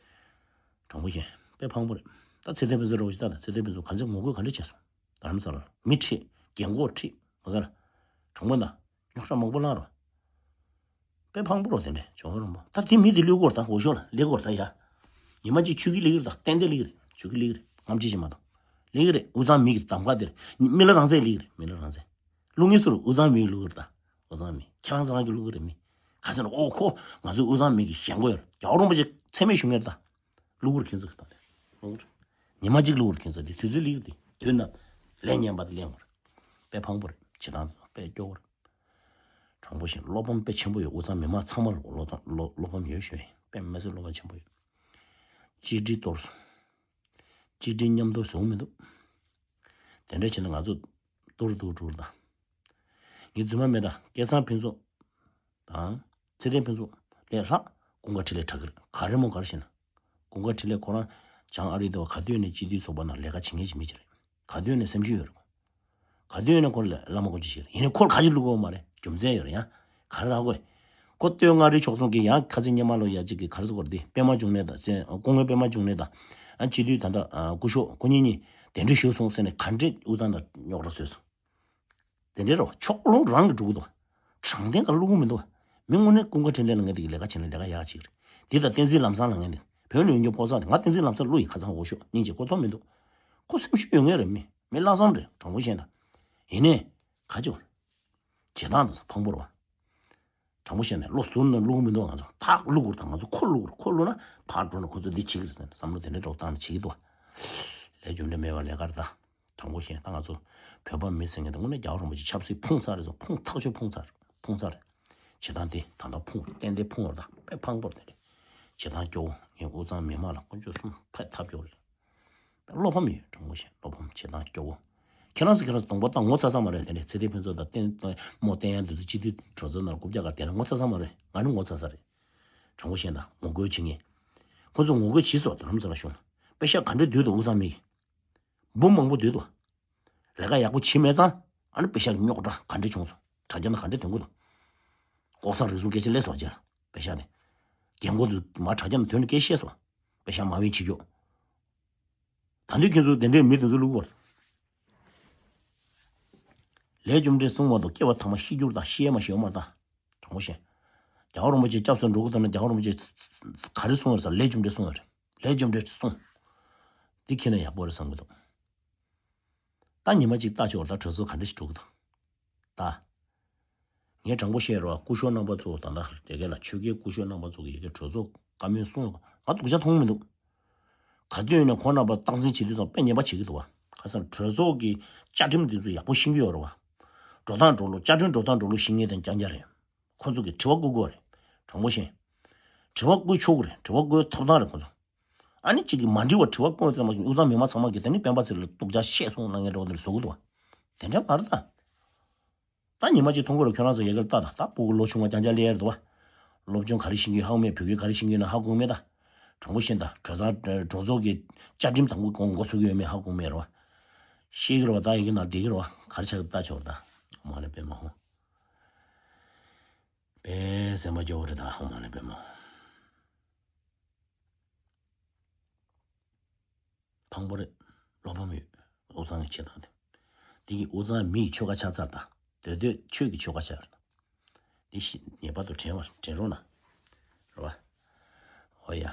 དྲང་པོ་བཤད། དཔེ་ཕངས་པོ་རེད། ད་ཚེ་བརྟན་ཕུན་ཚོགས་འདྲ་བོ་ཞིག་ལྟ་ད། ཚེ་བརྟན་ཕུན་ཚོགས་ག་ཚོད་ངོ་རྒོལ་ག་འདྲ་བྱས་སོང་། རྡ་རམ་ས་ལར་མི་ཁྲིད། རྒན་གོག་ཁྲིད། མ་ག་ལ། དྲང་པོ་ད། རྙོག་དྲ་མང་པོ་བསླངས་རོགས། དཔེ་ཕངས་པོ་རོ་དེ་འདྲས་ཇོ་བོ་རིན་པོ། ད་དེ་མི་དེ་གློད་དགོས་རེད་ད། འོས་ཤོག་ལ་སླེབས་དགོས་རེད་ད་ཡ། ཉི་མ་གཅིག་ཆོས་སྐྱིད་སླེབས་ཀྱི་རེད་ད། ཏན་ཏན་སླེབས་ཀྱི་རེད། ཆོས་སྐྱིད་སླེབས་ཀྱི་རེད། རྔམ་བརྗིད་ཅིག་མ་གཏོང་། སླེབས་ཀྱི་རེད། དབུས་གཙང་མི་གི་གདམ་ག་དེ་རེད། མི་ལ་རང་བཙན་སླེབས་ཀྱི་རེད། མི་ལ་རང་བཙན། བླུག་ངེས་སུ་རུ་དབུས་གཙང་མི་གི་བླུག་གི་རེད་ད། དབུས་གཙང་མི། ཁྱེད་རང་ཚོ་རང་གི་བླུག་གི་རེད་མི། ག་ཚོད་ན་ཨོ་ཁོ་ང་ཚོའི་དབུས་གཙང་མི་གི་ཞེན་ཁོག་ཡོད་རེད། རྒྱལ་བ་རིན་པོ་ཆེ་མཚན་སྨད་ཞུ་ངེས་རེད་ད། བླུག་གི་རེད་ཁྱེད་ཚོ་གི་ད་དེ། བླུག་གི་རེད། ཉི་མ་གཅིག་བླུག་གི་རེད་ཁྱེད་ཚོ་དེ། དུས་ཚོད་སླེབས་ཀྱི་རེད་དེ། དུས་ན་ལས་ངན་པ་དེ་ལས་ངོར། དཔེ་ཕངས་པོ་རེད། བྱེད་སྟངས་དེ་ཚོ་དཔེ་སྐྱོ་བོ་རེད། དྲང་པོ་བཤད། བློ་ཕམ་དཔེ་ཆེན་པོ་ཡོད། དབུས་གཙང་མི་མང་ཚང་མ་ལ་བློ་ཕམ་བློ་བློ་ཕམ་ཡོད་ཞུ་ཡིན། དཔེ་མི་སྲིད་བློ་ཕམ་ཆེན་པོ་ཡོད། གཅིག་སྒྲིལ་གཏོར་སོང་། གཅིག་སྒྲིལ་མཉམ་དུ་བཟུང་མི་འདུག་དེ་འདྲ་བྱས་ན་ང་ཚོ་གཏོར་འདུག་འགྲོ་རེད་ད། ངས་རྫུན་མ་མེད་ད། སྐལ་བཟང་ཕུན་ཚོགས་དང་། ཚེ་བརྟན་ཕུན་ཚོགས་ལས་ལྷག་ཀུན་དགའ་འཕྲིན་ལས་དྲག་གི་རེད། ག་རེ་མོ་ག་རེ་ཞེ་ན། ཀུན་དགའ་འཕྲིན་ལས་ཁོ་རང་བྱང་ཨ་རི་དེ་བ་ག་དུས་ནས་སྤྱི་འཐུས་ཚོགས་པ་ནང་ལས་ཀ་བྱེད་མཁན་ཞིག་མི་ཅིག་རེད། ག་དུས་ནས་སེམས་ཤུགས་ཡོད་རེད། ག་དུས་ནས་ཁོ་ལ་བླ་མ་སྐུ་མཁྱེན་ཞིག་རེད། ཡིན་ནའི་ཁོ་ལ་ག་ཅིག་བླུག་གི་ཡོད་མ་རེད། རྒྱུ་མཚན་ཡོད་རེད་ཡ། ག་རེ་རག་གོ། ཁོ་སྟོད་མངའ་རིས་ཕྱོགས་གསུམ་གྱི་ཡང་ཁ་ཚིག་སྙེ་མ་ལོ་ཡ་གཅིག་གི་ག་རེ་ཟེར་དགོས་རེད་དེ། པད་མ་འབྱུང་གནས་དང་སྐུ་ངོ་པད་མ་འབྱུང་གནས་དང་། ཨ་སྤྱི་འཐུས་ད་ལྟ་སྐུ་ཞབས་སྐུ་ཉིད་གཉིས་གདན་འདྲེན་ཞུས་སོང་ཟེར་ནས་ག་འདྲས་དབུས་གཙང་ནང་རྙོག་དྲ་བཟོས་སོང་། དེ་འདྲའི་རོ་ཕྱོགས་ལྷུང་རང་གིས་འགྲོ་གི་འདུག་དྲང་བདེན་ག་བླུག་གི་མི་འདུག་མི་དངོས་གནས་ཀུན་དགའ་འཕྲིན་ལས་ལ་ངས་དེ་གི་ལས་ཀ་བྱེད་ན་ལས་ཀ་ཡག་ཅིག་རེད། འདི་དང་བསྟན་འཛིན་ལམ་བཟང་ལ་ངས་འདི་བོད་ནས་ཡོང་རྒྱུ་ཕོ་གསར་དེ། ང་བསྟན་འཛིན་ལམ་བཟང་བླུག་ཡིན། ཁ་སང་འོས་ཤོག་སྙིང་རྗེ་ཁོ་ཐོབ་མི་འདུག་ཁོ་སེམས་ཤུགས་ཡོད་ངེས་རེད། མི་མི་ལྷག་བསམ་རེད། དྲང་པོ་བཤད་ན། ཡིན་ནའི་ག་ཅིག་བྱེད་སྟངས་དང་ཕངས་པོ་རེད་བ། དྲང་པོ་བཤད་ན་བློ་ཟུར་ནས་བླུག་མི་འདུག་ང་ཚོ་ཕར་བླུག་དགོས་རེད་ད། ང་ཚོ་ཁོ་བླུག་དགོས་རེད། ཁོ་བླུག་ན་ཕར་འགྲོ་ན་ཁོ་ཚོ་འདི་བྱེད་ཀྱི་རེད་ཟེར་ནས་བསམ་བློ་དེ་འདྲའི་འདྲ་བོ་བཏང་ནས་བྱེད་ཀྱི་འདུག་ལས་རྒྱུ་འབྲས་མེད་པ་ལས་ཀ་རེད་ད། དྲང་པོ་བཤད་ན་ད་ང་ཚོ་བོད་པ་མི་ཟེར་མཁན་དེ་དངོས་གནས་རྒྱལ་བ་རིན་པོ་ཆེ་ཆབ་སྲིད་ཕུང་ཚར་རེད་ཟེར། ཕུང་ཐག་ཆོད་ཕུང་ཚར་རེད། ཕུང་ཚར་རེད། བྱེད་སྟངས་དེ་ད་ལྟ་ཕུང་ཏན་ཏན་ཕུང་བ་རེད་ད། དཔེ་ཕངས་པོ་རེད་དེ་རེད། བྱེད་སྟངས་སྐྱོ་བོ། ངས་དབུས་གཙང་མི་མང་ལ་དཀོན་མཆོག་གསུམ་ཕེབས་ཐབས་སྐྱོ་བོ་རེད། བློ་ཕམ་ཡོད། དྲང་པོ་བཤད། བློ་ཕམ། བྱེད་སྟངས་སྐྱོ་བོ། ཁྱེད་རང་ཚོ་ཁྱེད་རང་ཚོ་གདོང་པ་བཏང་ངོ་ཚ་ས་མ་རེད། དེ་ནས་ཚེ་བརྟན་ཕུན་ཚོགས་དང་བསྟན་མོ་བསྟན་ཡང་འདི་ཚོ་སྤྱི་འཐུས་གྲོས་ཚོགས་ནང་རྐུབ་བཀྱག་ག་དེ་ནས་ངོ་ཚ་ས་མ་རེད། ང་ནི་ངོ་ཚ་ས་རེད། དྲང་པོ་བཤད་ན་ངོ་རྒོལ་བྱེད་མཁན། ཁོ་ཚོ་ངོ་རྒོལ་བྱེད་སོང་དེ་རམ་ཚ་ལ་ཤོང་། པེ་ཤ་ག་འདྲས་བསྡུས་འདུག་དབུས་གཙང་མི་གི་འབུམ་མང་པོ་བསྡུས་འདུག་ལས་ཀ་ཡག་པོ་བྱེད་མེད་ཙང་ཨ་ནི་པེ་ཤ་རྙོག་དྲ་ག་འདྲས་བྱུང་སོང་། དྲ་རྒྱ་ནང་ག་འདྲས་ཐོན་གི་འདུག་ལྐོག་ཟ་རུལ་སུངས་སྐད་ཆ་སླེབས་སོང་རྗེས་ལ་པེ་ཤ་དེ། རྒན་གོག་ཚོ་མར་དྲ་རྒྱ་ནང་ཐོན་ནས་སྐད་བཤད་སོང་། པེ་ཤ་མ་བེད་བྱེད་རྒྱུ། ད་འདོད་ཁྱེད་ཚོ་དེ་འདྲའི་མི་དེ་ཚོ་བླུག་གོ། ལས་རྒྱུ་འབྲས་གསུང་བ་དང་སྐྱེ་བ་ཐ་མ་ཤི་རྒྱུར་དང་ཤི་ཡས་མ་ཤི་ཡོད་མ་དང་། དྲང་པོ་བཤད། རྒྱལ་བ་རིན་པོ་ཆེ་སྐྱབས་སུ་འགྲོ་གི་འདུག་ན་རྒྱལ་བ་རིན་པོ་ཆེ་ག་རེ་གསུང་བ་རེད་ཟེར་ལས་རྒྱུ་འབྲས་གསུང་བ་རེད། ལས་རྒྱུ་འབྲས་གསུང་། འདི་ཁྱེད་ནས་ཡག་པོ་རེད་བསམ་གི་འདུག་ད་ཉི་མ་གཅིག་ལྟ་ཆོག་ད་གྲོས་ཚོགས་ག་འདྲ་ཞིག་འགྲོ་གི་འདུག་ད། ངས་དྲང་པོ་བཤད་རོགས། སྐུ་ཞབས་རྣམ་པ་ཚོ་ད་ལྟ་དེ་ག་ལ་ཆོས་རྒྱལ་སྐུ་ཞབས་རྣམ་པ་ཚོ་གི་ཡ་གི་གྲོས་ཚོགས་བཀའ་མོལ་གསུངས་ང་སྡུག་ཅག་མཐོང་མི་འདུག་ག་དུས་ཡིན་ན་ཁོང་རྣམ་པ་སྟངས་འཛིན་བྱེད་དུས་ཙང་དཔེ་ངན་པ་བྱེད་ཀྱི་འདུག་བ། ཁ་སང་གྲོས་ཚོགས་ཀྱི་བཅའ་ཁྲིམས་འདི་ཚོ་ཡག་པོ་ཤེས་ཀྱི་ཡོད་རེད་བ། འགྲོ་སྟངས་འགྲོ་ལུགས་བཅའ་ཁྲིམས་འགྲོ་སྟངས་འགྲོ་ལུགས་ཤེས་མཁན་དང་རྐྱང་རྐྱང་རེད། ཁོ་ཚོ་གི་དྲི་བ་བཀོད་དགོས་རེད། དྲང་པོ་བཤད། དྲི་བ་བཀོད་ཆོག་གི་རེད། དྲི་བ་བཀོད་ཐོབ་ཐང་རེད་ཁོ་ཚོ། ཨ་ནི་གཅིག་གིས་མ་འགྲིག་པ་དྲི་བ་བཀོད་ཙམ་པ་དབུས་གཙང་མི་མང་ཚང་མ་གིས་དེ་ནི་སྤེན་པ་ཚེ་རིང་ལ་སྡུག་ཅག་བཤད་སོང་ལབ་མཁན་འདྲ་བོ་འདིར་བཟོ་གི་འདུག་བ། དེ་འདྲ་མ་རེད་ད། ད་ཉི་མ་གཅིག་མཐོང་གི་རེད། ཁྱོད་རང་ཚོ་ཡ་གིར་ལྟ་དང་། ད་སྤུ་གུ་ལོ་ཆུང་བ་རྐྱང་རྐྱང་སླེབས་ཡ་རེད་འདུག་བ། སློབ་སྦྱོང་ག་རེ་ཤེས་ཀྱི་ཧ་གོ་མེད། བོད་སྐད་ག་རེ་ཤེས་ཀྱི་ཡོད་ན་ཧ་གོ་མེད་ད། དྲང་པོ་བཤད་ད། གྲོས་ཚོགས་གྲོས་ཚོགས་ཀྱི་བཅའ་ཁྲིམས་དང་པོ་མགོ་ཚོད་ཀྱི་ཡོད་མེད་ཧ་གོ་མེད་རེད་བ། ཤེས་ཀྱི་རེད་བ། ད་ཡ་གི་ནང་བསྡད་ཀྱི་རེད་བ། ག་རེ་ཆགས་ཀྱི་ལྟ་ཆོག་རེད་ད། ཨོཾ་མ་ཎི་པདྨེ་ཧཱུྃ། དཔེ་སེམས་པ་སྐྱོ་བོ་རེད་ད། ཨོཾ་མ་ཎི་པདྨེ་ཧཱུྃ། ཕངས་པོ་རེད། བློ་ཕམ་ཡོད། དབུས་གཙང་གི་བྱེད་སྟངས་དེ། དེ་གིས་དབུས་གཙང་མི་ཡི་ཆོལ་ཁ་ཆགས་ཚར་ད། འདོད་འདོད་ཆོས་ཀྱི་ཆོལ་ཁ་ཆགས་རེད། དེ་ཤི་ངེས་པར་དུ་དྲན་བ་དྲན་རོགས་གནང་། རེད་བ། ཨོ་ཡ།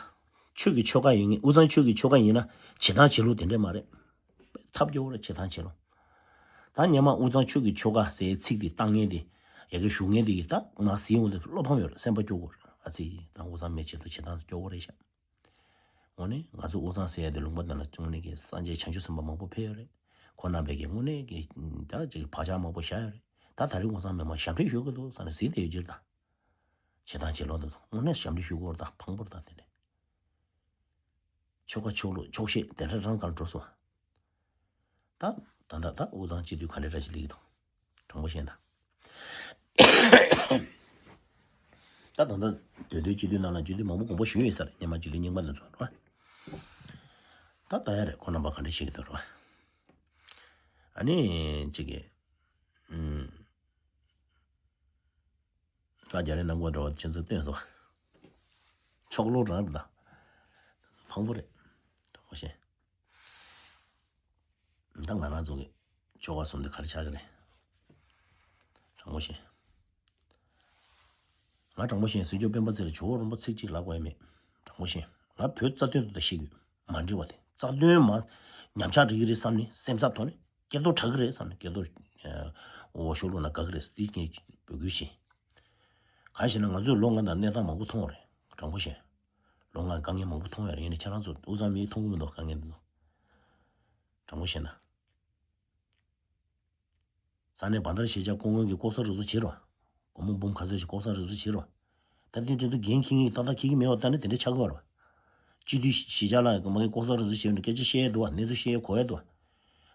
ཆོས་ཀྱི་ཆོལ་ཁ་ཡིན་ངེས། དབུས་གཙང་ཆོས་ཀྱི་ཆོལ་ཁ་ཡིན་ན་བྱེད་སྟངས་བྱེད་ལུགས་དེ་འདྲས་མ་རེད། ཐབས་སྐྱོ་བོ་རེད་བྱེད་སྟངས་བྱེད་ལུགས། ད་སྔོན་མ་དབུས་གཙང་ཆོས་ཀྱི་ཆོལ་ཁ་ཟེར་ཚིག་དེ་བཏང་མཁན་དེ་ཡ་གི་ཞུ་མཁན་དེ་གིས་ད་ང་ཟིན་འོང་དེ་བློ་ཕམ་ཡོད་རེད། སེམས་པ་སྐྱོ་བོ་རེད། ཨ་ཙི་ད་དབུས་གཙང་མི་ཆེད་དུ་བྱེད་སྟངས་སྐྱོ་བོ་རེད་ཤག་དངོས་གནས་ང་ཚོ་དབུས་གཙང་ཟེར་ཡ་དེ་ལུང་པ་འདི་ལ་དངོས་གནས་ཀྱི་སངས་རྒྱས་བྱང་ཆུབ་སེམས་དཔའ་མང་པོ་ཕེབས་ཡོད་རེད། ཁོང་རྣམ་པས་ཀྱི་དངོས་གནས་ཀྱི་ད་ཅིག་བག་ཆགས་མང་པོ་བཞག་ཡོད་རེད། ད་ད་རེས་དབུས་གཙང་མི་མང་ཞབས་འདྲེན་ཞུ་གི་འདུག་བསམ་ནས་གཟིགས་བསྡད་ཡོད་ཀྱི་རེད་ད། བྱེད་སྟངས་བྱེད་ལུགས་འདི་ཚོ་དངོས་གནས་ཞབས་འདྲེན་ཞུ་དགོས་རེད་ད། ཕངས་པོ་རེད་ད་དེ་འདྲས། ཆོལ་ཁ་ཆོས་ལུགས་ཆོག་ཤེས་དེ་འདྲ་རང་གང་འགྲོ་སོང་། ད་ད་ལྟ་ད་དབུས་གཙང་སྤྱི་འཐུས་ག་འདྲ་འདྲ་ཞིག་སླེབས་ཀྱི་འདུག་དྲང་པོ་བཤད་ན། ད་ད་ལྟ་འདོད་འདོད་སྤྱི་འཐུས་ནང་ལ་སྤྱི་འཐུས་མང་པོ་དགོངས་པ་ཞུས་ཡོད་ས་རེད། སྔོན་མ་སྤྱི་འཐུས་རྙིང་པ་འདི་ཚོ་རེད་བ། ད་ད་ཡ་རེད། ཁོང་རྣམ་པ་ག་འདྲ་བཤད་ཀྱི་འདུག་རེད་བ། ཨ་ནི་གཅིག་གིས་ཨུམ། ར་རྒྱ་རི་ནང་གོ་འདྲ་བ་ཁྱེད་ཚོས་སྟོན་སོང་། ཕྱོགས་ལྷུང་རང་རེད་ད། ཕངས་པོ་རེད། དྲང་པོ་བཤད། ད་ང་རང་ཚོ་གི་ཆོལ་ཁ་གསུམ་དེ་ག་རེ་ཆགས་ཀྱི་རེད། དྲང་པོ་བཤད། ང་དྲང་པོ་བཤད། སྲིད་སྐྱོང་སྤེན་པ་ཚེ་རིང་ཇོ་བོ་རིན་པོ་ཆེ་གཅིག་ལབ་དགོས་ཡ་མེད། དྲང་པོ་བཤད། ང་བོད་རྩ་དོན་དུ་ད་བཤད་ཡོད། མ་འགྲིག་པ་དེ་རྩ་དོན་མ་ཉམས་ཆག་འགྲིག་གི་རེད་བསམ་ནས་སེམས་འཚབ་ཐོག་ནས་སྐལ་རྡོར་དྲག་གི་རེད་བསམ་ནས་སྐལ་རྡོར་འོ་ཤོག་ལུགས་ན་དགའ་གི་རེད་འདི་ངས་འབོད་སྐུལ་བྱེད། གང་ཞེ་ན་ང་ཚོས་ལོ་ལྔ་དང་གནས་སྟངས་མང་པོ་མཐོང་བ་རེད། དྲང་པོ་བཤད། ལོ་ལྔ་དཀའ་ངལ་མང་པོ་མཐོང་བ་རེད། ཡིན་ནའི་ཁྱེད་རང་ཚོ་དབུས་གཙང་མིས་མཐོང་གི་མི་འདུག་དཀའ་ངལ་འདི་ཚོ། དྲང་པོ་བཤད་ན། ས་གནས་བན་དར་གཞིས་ཆགས་ཀོང་གོན་གྱི་ལྐོག་ཟ་རུལ་སུངས་བྱེད་རོགས། སྒོར་མོ་འབུམ་ག་ཚོད་ཞིག་ལྐོག་ཟ་རུལ་སུངས་བྱེད་རོགས། ད་དེ་དུས་དུ་འགན་འཁྱེར་མཁན་ཏག་ཏག་འཁྱེར་གྱི་མེད་པ་ལྟ་ན་དེ་འདྲ་ཆགས་ཀྱི་ཡོད་རེད། སྤྱི་འཐུས་གཞིས་ཆགས་ལ་མ་གི་ལྐོག་ཟ་རུལ་སུངས་བྱས་ནས་སྐད་ཆ་བཤད་ཡས་འདུག་བ། གནས་ཚུལ་བཤད་ཡས་གོ་ཡས་འདུག་བ།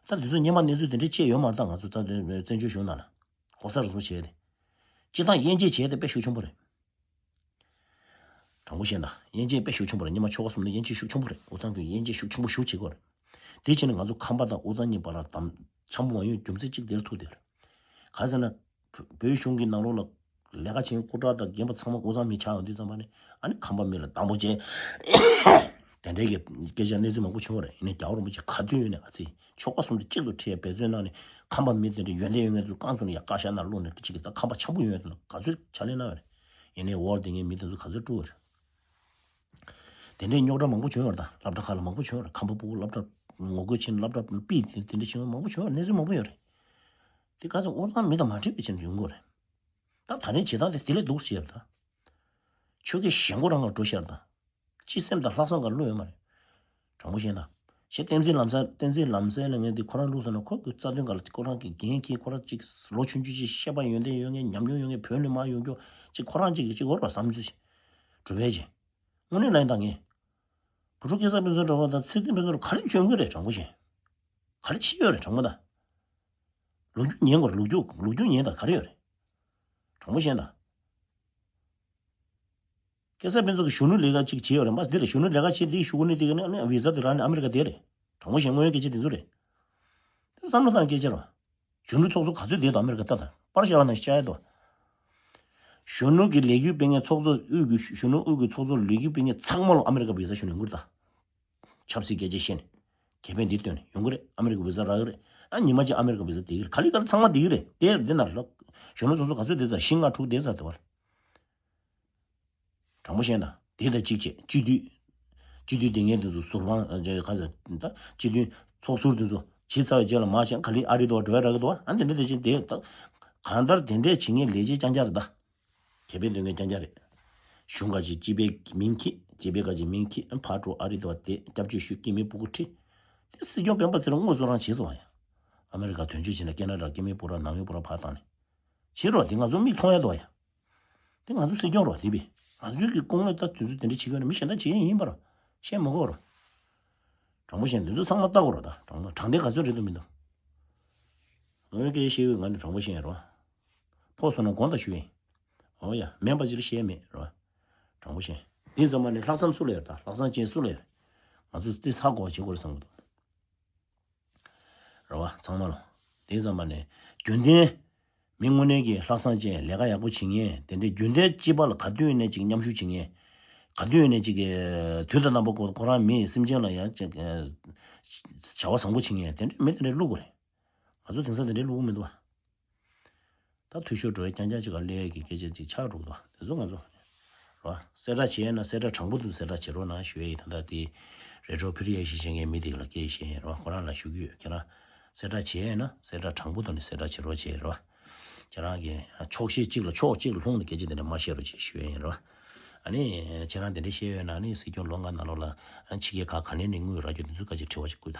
ད་དུས་ཚོད་སྔོན་མ་གནས་ཚུལ་དེ་འདྲ་བཅས་ཡོད་མ་རེད། ད་ང་ཚོ་རྩ་དོན་བཙན་བྱོལ་གཞུང་ནང་ལ་ལྐོག་ཟ་རུལ་སུངས་བྱས་ཏེ། སྤྱི་བཏང་དབྱེ་འབྱེད་བྱས་ཏེ་དཔེ་ཤུགས་ཆེན་པོ་རེད། དྲང་པོ་བཤད་ན་དབྱེ་འབྱེད་དཔེ་ཤུགས་ཆེན་པོ་རེད། སྔོན་མ་ཆོལ་ཁ་གསུམ་ནས་དབྱེ་འབྱེད་ཤུགས་ཆེན་པོ་རེད། དབུས་གཙང་གི་དབྱེ་འབྱེད་ཤུགས་ཆེན་པོ་ཞེ་པོ་བྱེད་ཀྱི་ཡོད་རེད། དེ་བྱས་ནས་ང་ཚོ་ཁམས་པ་དང་དབུས་གཙང་གཉིས་བར་ལ་དམ་འཆམ་པོ་མ་ཡོང་རྒྱུ་མཚན་གཅིག་དེར་ཐུག་བསྡད་རེད། ག་ཟེར་ན། བོད་གཞུང་གི་ནང་ལོགས་ལ་ལས་ཀ་བྱེད་མཁན་སྐུ་དྲག་དང་རྒན་པ་ཚང་མ་དབུས་གཙང་མི་ཆགས་ཡོང་དུས་ཙམ་པ་ནས་ཨ་ནི་ཁམས་པ་མི་ལ་དམ་པོ་བྱས། དེ་འདྲའི་གི་སྐད་ཆ་གནས་ཚུལ་མང་པོ་བྱུང་བ་རེད། ཡིན་ནའི་རྒྱལ་བ་རིན་པོ་ཆེ་ག་དུས་ཡོང་ནས་ཨ་ཙི་ཆོལ་ཁ་གསུམ་དུ་གཅིག་ཏུ་ཁྲིད་ཡ་འབད་བརྩོན་གནང་ནས་ཁམས་པ་མི་དེ་འདྲ་ཡོན་ཏན་ཡོད་མཁན་ཚོ་རྐང་བཙུགས་ནས་ཡ་བཀའ་ཤག་ནང་བླུགས་ནས་གཅིག་གི་ད་ཁམས་པ་འཆམ་པོ་ཡོང་ཡ་དེ་ལ་ག་ཚོད་ཕྱག་ལས་གནང་བ་རེད། ཡིན་ནའི་འོག་དེ་ངའི་མི་དེ་ཚོ་ག་ཚོད་དཀྲུགས་པ་རེད། དེ་འདྲའི་རྙོག་དྲ་མང་པོ་བྱུང་ཡོད་རེད། ད་སློབ་གྲྭ་ཁག་ལ་མང་པོ་བྱུང་ཡོད་རེད། ཁམས་པ་ཕྲུ་གུ་སློབ་གྲྭ་ངོ་རྒོལ་བྱས་ནས་སློབ་གྲྭ་ཕུད་དེ་དེ་འདྲ་བྱུང་ཡོད་མང་པོ་བྱུང་ཡོད་རེད། གནས་ཚུལ་མང་པོ་ཡོད་རེད། དེ་ག་ཚོད་དབུས་གཙང་མི་དང་མ་འཁྲིལ་བའི་ཆེད་དུ་ཡོང་གི་རེད། ད་ད་རེས་བྱེད་སྟངས་དེ་དེ་ལས་སྡུག་ཟེར་ཡ་རེད་ད། ཆོལ་ཁའི་ཞེན་ཁོག་རང་ག་འགྲོ་ཤར་དང་། སྤྱི་སེམས་དང་ལྷག་བསམ་ག་བླུགས་ཡོད་མ་རེད། དྲང་པོ་བཤད་ན། ཞེ་བསྟན་འཛིན་ལམ་སེང་བསྟན་འཛིན་ལམ་སེང་ལ་ངས་འདི་ཁོ་རང་བླུགས་སོང་ན་ཁོ་གི་རྩ་དོན་ག་ལ་ཁོ་རང་གི་འགན་འཁྱེར་ཁོ་རང་གཅིག་ལོ་ཆུང་ཆུང་ཅིག་བཤད་པ་ཡོན་ཏན་ཡོད་མཁན་ཉམས་མྱོང་ཡོད་མཁན་བོད་ནས་མར་ཡོང་རྒྱུ་གཅིག་ཁོ་རང་གཅིག་གིས་གཅིག་འོར་བ་བསམ་ཚུལ་ཞིག་གྲུབ་པས་ཀྱི། དངོས་གནས་ལ་ཡིན་ད་ངས། བུ་ཕྲུག་སྐལ་བཟང་ཕུན་ཚོགས་འདྲ་བོ་དང་ཚེ་བརྟན་ཕུན་ཚོགས་ག་རེ་བྱོན་གི་རེད་དྲང་པོ་བཤད། ག་རེ་བྱེད་ཡོད་རེད་དྲང་པོ་ད། ལོ་རྒྱུས་ཉན་དགོས་རེད། ལོ་རྒྱུས་ལོ་རྒྱུས་ཉན་དང་ག་རེ་ཡོད་རེད། དྲང་པོ་བཤད་ན། སྐལ་བཟང་ཕུན་ཚོགས་ཀྱིས་གཞོན་ནུ་ལས་ཀ་གཅིག་བྱས་ཡོད་རེད། མ་འདི་ལ་གཞོན་ནུ་ལས་ཀ་བྱེད་འདི་ཞུ་གི་ནི་འདི་ག་ནི་ཨ་ནི་བི་ཟ་དེ་རང་ནི་ཨ་མི་རི་ཀ་བསྡད་རེད། དྲང་པོ་བཤད་དངོས་ཡོད་སྐད་ཆ་དེ་ཚོ་རེད། དེ་བསམ་བློ་བཏང་སྐད་ཆ་རེད། གཞོན་ནུ་ཚོགས་གཙོ་ག་ཚོད་བསྡད་འདུག་ཨ་མི་རི་ཀ་ལྟ་དང་པར་བཞག་ན་ཤ་ཡ་འདུག་གཞོན་ནུ་གི་ལས་འགུལ་སྤེལ་མཁན་ཚོགས་གཙོ་དབུས་ཀྱི་གཞོན་ནུ་དབུས་ཀྱི་ཚོགས་གཙོ་ལས་འགུལ་སྤེལ་མཁན་ཚང་མ་ལ་ཨ་མི་རི་ཀ་བི་ཟ་ཞུ་ནས་ཡོང་གི་རེད་ད། ཆབ་སྲིད་སྐད་ཆ་བཤད་ནས། ཁེ་ཕན་འདི་བཏོན་ནས་ཡོང་གི་རེད། ཨ་མི་རི་ཀ་བི་ཟ་རག་གི་རེད། ཨ་ཉི་མ་གཅིག་ཨ་མི་རི་ཀ་བི་ཟ་བསྡད་ཀྱི་རེད། ག་ལེ་ག་ལེ་ཚང་མ་བསྡད་ཀྱི་རེད། དེ་འདི་ན་ལོ། གཞོན་ནུ་ཚོགས་གཙོ་ག་ཚོད་བསྡད་ཚར་བཞི་ལྔ་དྲུག་བསྡད་ཚར་འདུག་བ། དྲང་པོ་བཤད་ན་དེ་དང་གཅིག་བྱས་སྤྱི་འཐུས། སྤྱི་འཐུས་དེ་ངས་དེ་ཚོ་ཟུར་དཔང་ཨ་ཅེ་ག་ཚོད་ད་སྤྱི་འཐུས་ཚོགས་ཟུར་དེ་ཚོ་བྱས་ཚར་བའི་རྗེས་ལ་མར་བྱས་ག་ལེ་ཨ་རི་དུ་བ་འགྲོ་ཡ་རག་གི་འདུག་བ། ཨ་འདི་འདྲ་དེ་བཞིན་དེ་ད་གང་ལྟར་དེ་འདྲས་བྱེད་མཁན་ལས་བྱེད་རྐྱང་རྐྱང་རེད་ད། ཁེ་ཕན་འདོན་མཁན་རྐྱང་རྐྱང་རེད། གཞུང་ཁ་ཅིག་སྤྱི་པའི་མིང་འཁྱེར་སྤྱི་པའི་ཁ་ཅིག་མིང་འཁྱེར་ཕར་འགྲོ་ཨ་རི་དུ་བ་དེ་སྐྱབས་བཅོལ་ཞུ་སྐྱིད་མི་སྤུ་གུ་ཁྲིད། དེ་སྲིད་སྐྱོང་སྤེན་པ་ཚེ་རིང་དངོས་སུ་རང་བྱས་སོང་བ་ཡ། ཨ་མི་རི་ཀ་དོན་གཅོད་བྱས་ན་ཁེ་ན་ཌ་སྐྱིད་མི་སྤུ་ར་ནང་མི་སྤུ་ར་ཕར་བཏང་ནས། བྱེད་རོགས་དེ་ང་ཚོ་མིག་མཐོང་ཡ་འདུག་ཡ། དེ་ང་ཚོ་སྲིད་སྐྱོང་རོགས་དེ་བས། ང་ཚོའི་གི་སྐུ་ངོས་ད་དུས་ཚོད་དེ་འདྲ་བྱེད་ཀྱི་ཡོད་ན་མི་གཞན་དག་བྱེད་ཡ་ཡིན་པ་རོགས། བཤད་མ་དགོས་རོགས། དྲང་པོ་བཤད་ན་དུས་ཚོད་ཚང་མ་ལྟ་དགོས་རོགས་ད་དྲང་པོ་དྲང་བདེན་ག་ཚོད་རེད་འདུག་མི་འདུག་ངོས་སྐད་བཤད་ཡོད་ང་ནི་དྲང་པོ་བཤད་ཡ་རོགས། ཕོག་སོང་ན་དགོངས་དག་ཞུ་ཡིན། འོ་ཡ་མེད་པ་ཅིག་ལ་བཤད་མེད་རོགས། དྲང་པོ་བཤད། དེ་ཙམ་མ་ནི་ལྷག་བསམ་སུ་ལ་ཡོད་ད་ལྷག་བསམ་ཅན་སུ་ལ་ཡོད། ང་ཚོ་དེ་ཧ་གོ་བ་བྱེད་དགོས་རེད་བསམ་གི་འདུག་རེད་བ། ཚང་མ་ལ། དེ་ཙམ་པ་ནས། རྒྱུན་ལྡན། མི་དངོས་གནས་ཀྱི་ལྷག་བསམ་ཅན་ལས་ཀ་ཡག་པོ་བྱེད་མཁན་དེ་འདྲའི་རྒྱུན་ལྡན་སྤྱི་པ་ལ་ག་དུས་ཡིན་ནའི་ཅིག་མཉམ་ཞུགས་བྱེད་མཁན། ག་དུས་ཡིན་ནའི་ཅིག་གི་དུས་དང་རྣམ་པ་ཀུན་ཁོ་རང་མིའི་སེམས་ཅན་ལ་ཡང་ཅིག་བྱ་བ་བཟང་པོ་བྱེད་མཁན་དེ་འདྲའི་མི་དེ་འདྲའི་བླུག་དགོས་རེད། ང་ཚོ་དེང་སང་དེ་འདྲའི་བླུག་གི་མི་འདུག་བ། ད་འཐུས་ཤོར་འགྲོ་ཡ་རྐྱང་རྐྱང་ཅིག་ག་སླེབས་ཀྱི་སྐད་ཆ་ཅིག་ཆགས་འགྲོ་གི་འདུག་དེ་ཚོ་ང་ཚོ། རོ། གསལ་བསྒྲགས་བྱས་ན་གསལ་བསྒྲགས་དྲང་པོ་འདུག་གསལ་བསྒྲགས་བྱེད་རོགས་གནང་ཞུ་ཡ་ཡིན། ད་ལྟ་དེ་རེ་ཌིའོ་ཕི་རི་ཡ་ཤི་བྱེད་མཁན་མི་དེ་ལ་སྐད་བཤད་ཡིན་རོ། ཁོ་རང་ལ་ཞུ་གི་ཡོད། ཁྱེད་རང་གསལ་བསྒྲགས་བྱས་ན་གསལ་བསྒྲགས་དྲང་པོ་ཐོག་ནས་གསལ་བསྒྲགས་བྱེད་རོགས་བྱེད་རོ། ཁྱེད་རང་གི་ཕྱོགས་ཞེན་གཅིག་ལ་ཕྱོགས་གཅིག་ལ་ལྷུང་ནས་སྐད་ཆ་དེ་འདྲ་མ་བཤད་རོགས་བྱེད་ཞུ་ཡ་ཡིན་རོ། ཨ་ནི་ཁྱེད་རང་དེ་འདྲ་བཤད་ཡོད་ན་ནི་སྲིད་སྐྱོང་ལོ་ལྔ་ནང་ལོགས་ལ་ཕྱི་རྒྱལ་ཁག་ག་ནས་ནས་དངུལ་རག་རྒྱུ་དེ་ཚོ་ག་ཅིག་དྲི་བ་ཅིག་བསྐུར་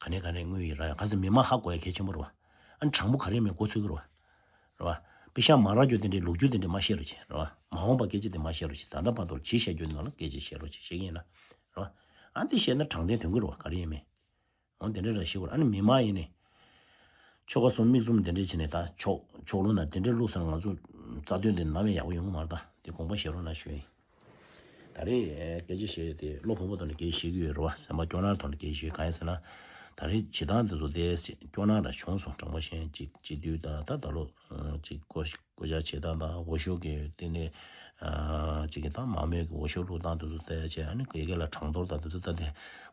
དང་། ག་ནས་ག་ནས་དངུལ་ཡིན་ར་ཡ་ག་ཚོད་མི་མང་ཧ་གོ་ཡ་གལ་ཆེན་པོ་རེད་བ། ཨ་ནི་དྲང་པོ་ག་རེ་མེད་མགོ་ཚོས་ཀྱི་རེད་བ། རེད་བ། པེ་ཤག་མ་རག་རྒྱུ་དེ་འདྲའི་ལོ་རྒྱུས་དེ་འདྲ་མ་བཤད་རོགས་བྱེད་རེད་བ། མ་འོངས་པ་སྐད་ཆ་དེ་མ་བཤད་རོགས་བྱེད། ད་ལྟ་བར་དུ་ཇི་བཤད་རྒྱུ་ནང་ལ་སྐད་ཆ་བཤད་རོགས་བྱེད་བཤད་ཀྱི་ཡིན་ན། རེད་བ། ཨ་འདི་བཤད་ན་དྲང་བདེན་དོན་གྱི་རེད་བ་ག་རེ་ཡིན་མེད། འོ་དེ་འདྲ་ར་ཞིག་བར་ཨ་ནི་མི་མང་ཡིན་ནི། ཆོལ་ཁ་གསུམ་མིག་བཙུམ་དེ་འདྲ་བྱས་ནས་ད་ཕྱོགས་ཕྱོགས་ལྷུང་ན་དེ་འདྲ་བླུགས་སོང་ན་ང་ཚོ་རྩ་དོན་དེ་ནམ་ཡང་ཡག་པོ་ཡོང་གི་མ་རེད་ད། དེ་དགོངས་པ་བཞེས་རོགས་གནང་ཞུ་ཡིན། ད་རེས་སྐད་ཆ་བཤད་དེ་བློ་ཕམ་པོ་དང་ནི་སྐད་ཆ་བཤད་ཀྱི་ཡོད་རེད་བ། སེམས་པ་སྐྱོ་སྣང་དང་ནི་སྐད་ཆ་བཤད་གང་ཡིན་ཟེར་ན། ད་རེས་བྱེད་སྟངས་དེ་ཚོ་དེ་སྐྱོ་སྣང་ར་བྱུང་སོང་། དྲང་པོ་བཤད་ཅིག་སྤྱི་འཐུས་དང་ད་ད་ལོ་ཅིག་བསྐོ་བསྐོ་བཞག་བྱེད་སྟངས་དང་འོས་ཤོག་གི་སྟེང་ནས་ཅིག་གི་དང་མང་མོས་ཀྱི་འོས་ཤོག་བླུགས་སྟངས་དེ་ཚོ་ལྟ་བྱས་ཨ་ནི་དགེ་རྒན་ལ་གྲངས་ཐོར་དང་དེ་ཚོ་ལྟ་དེ་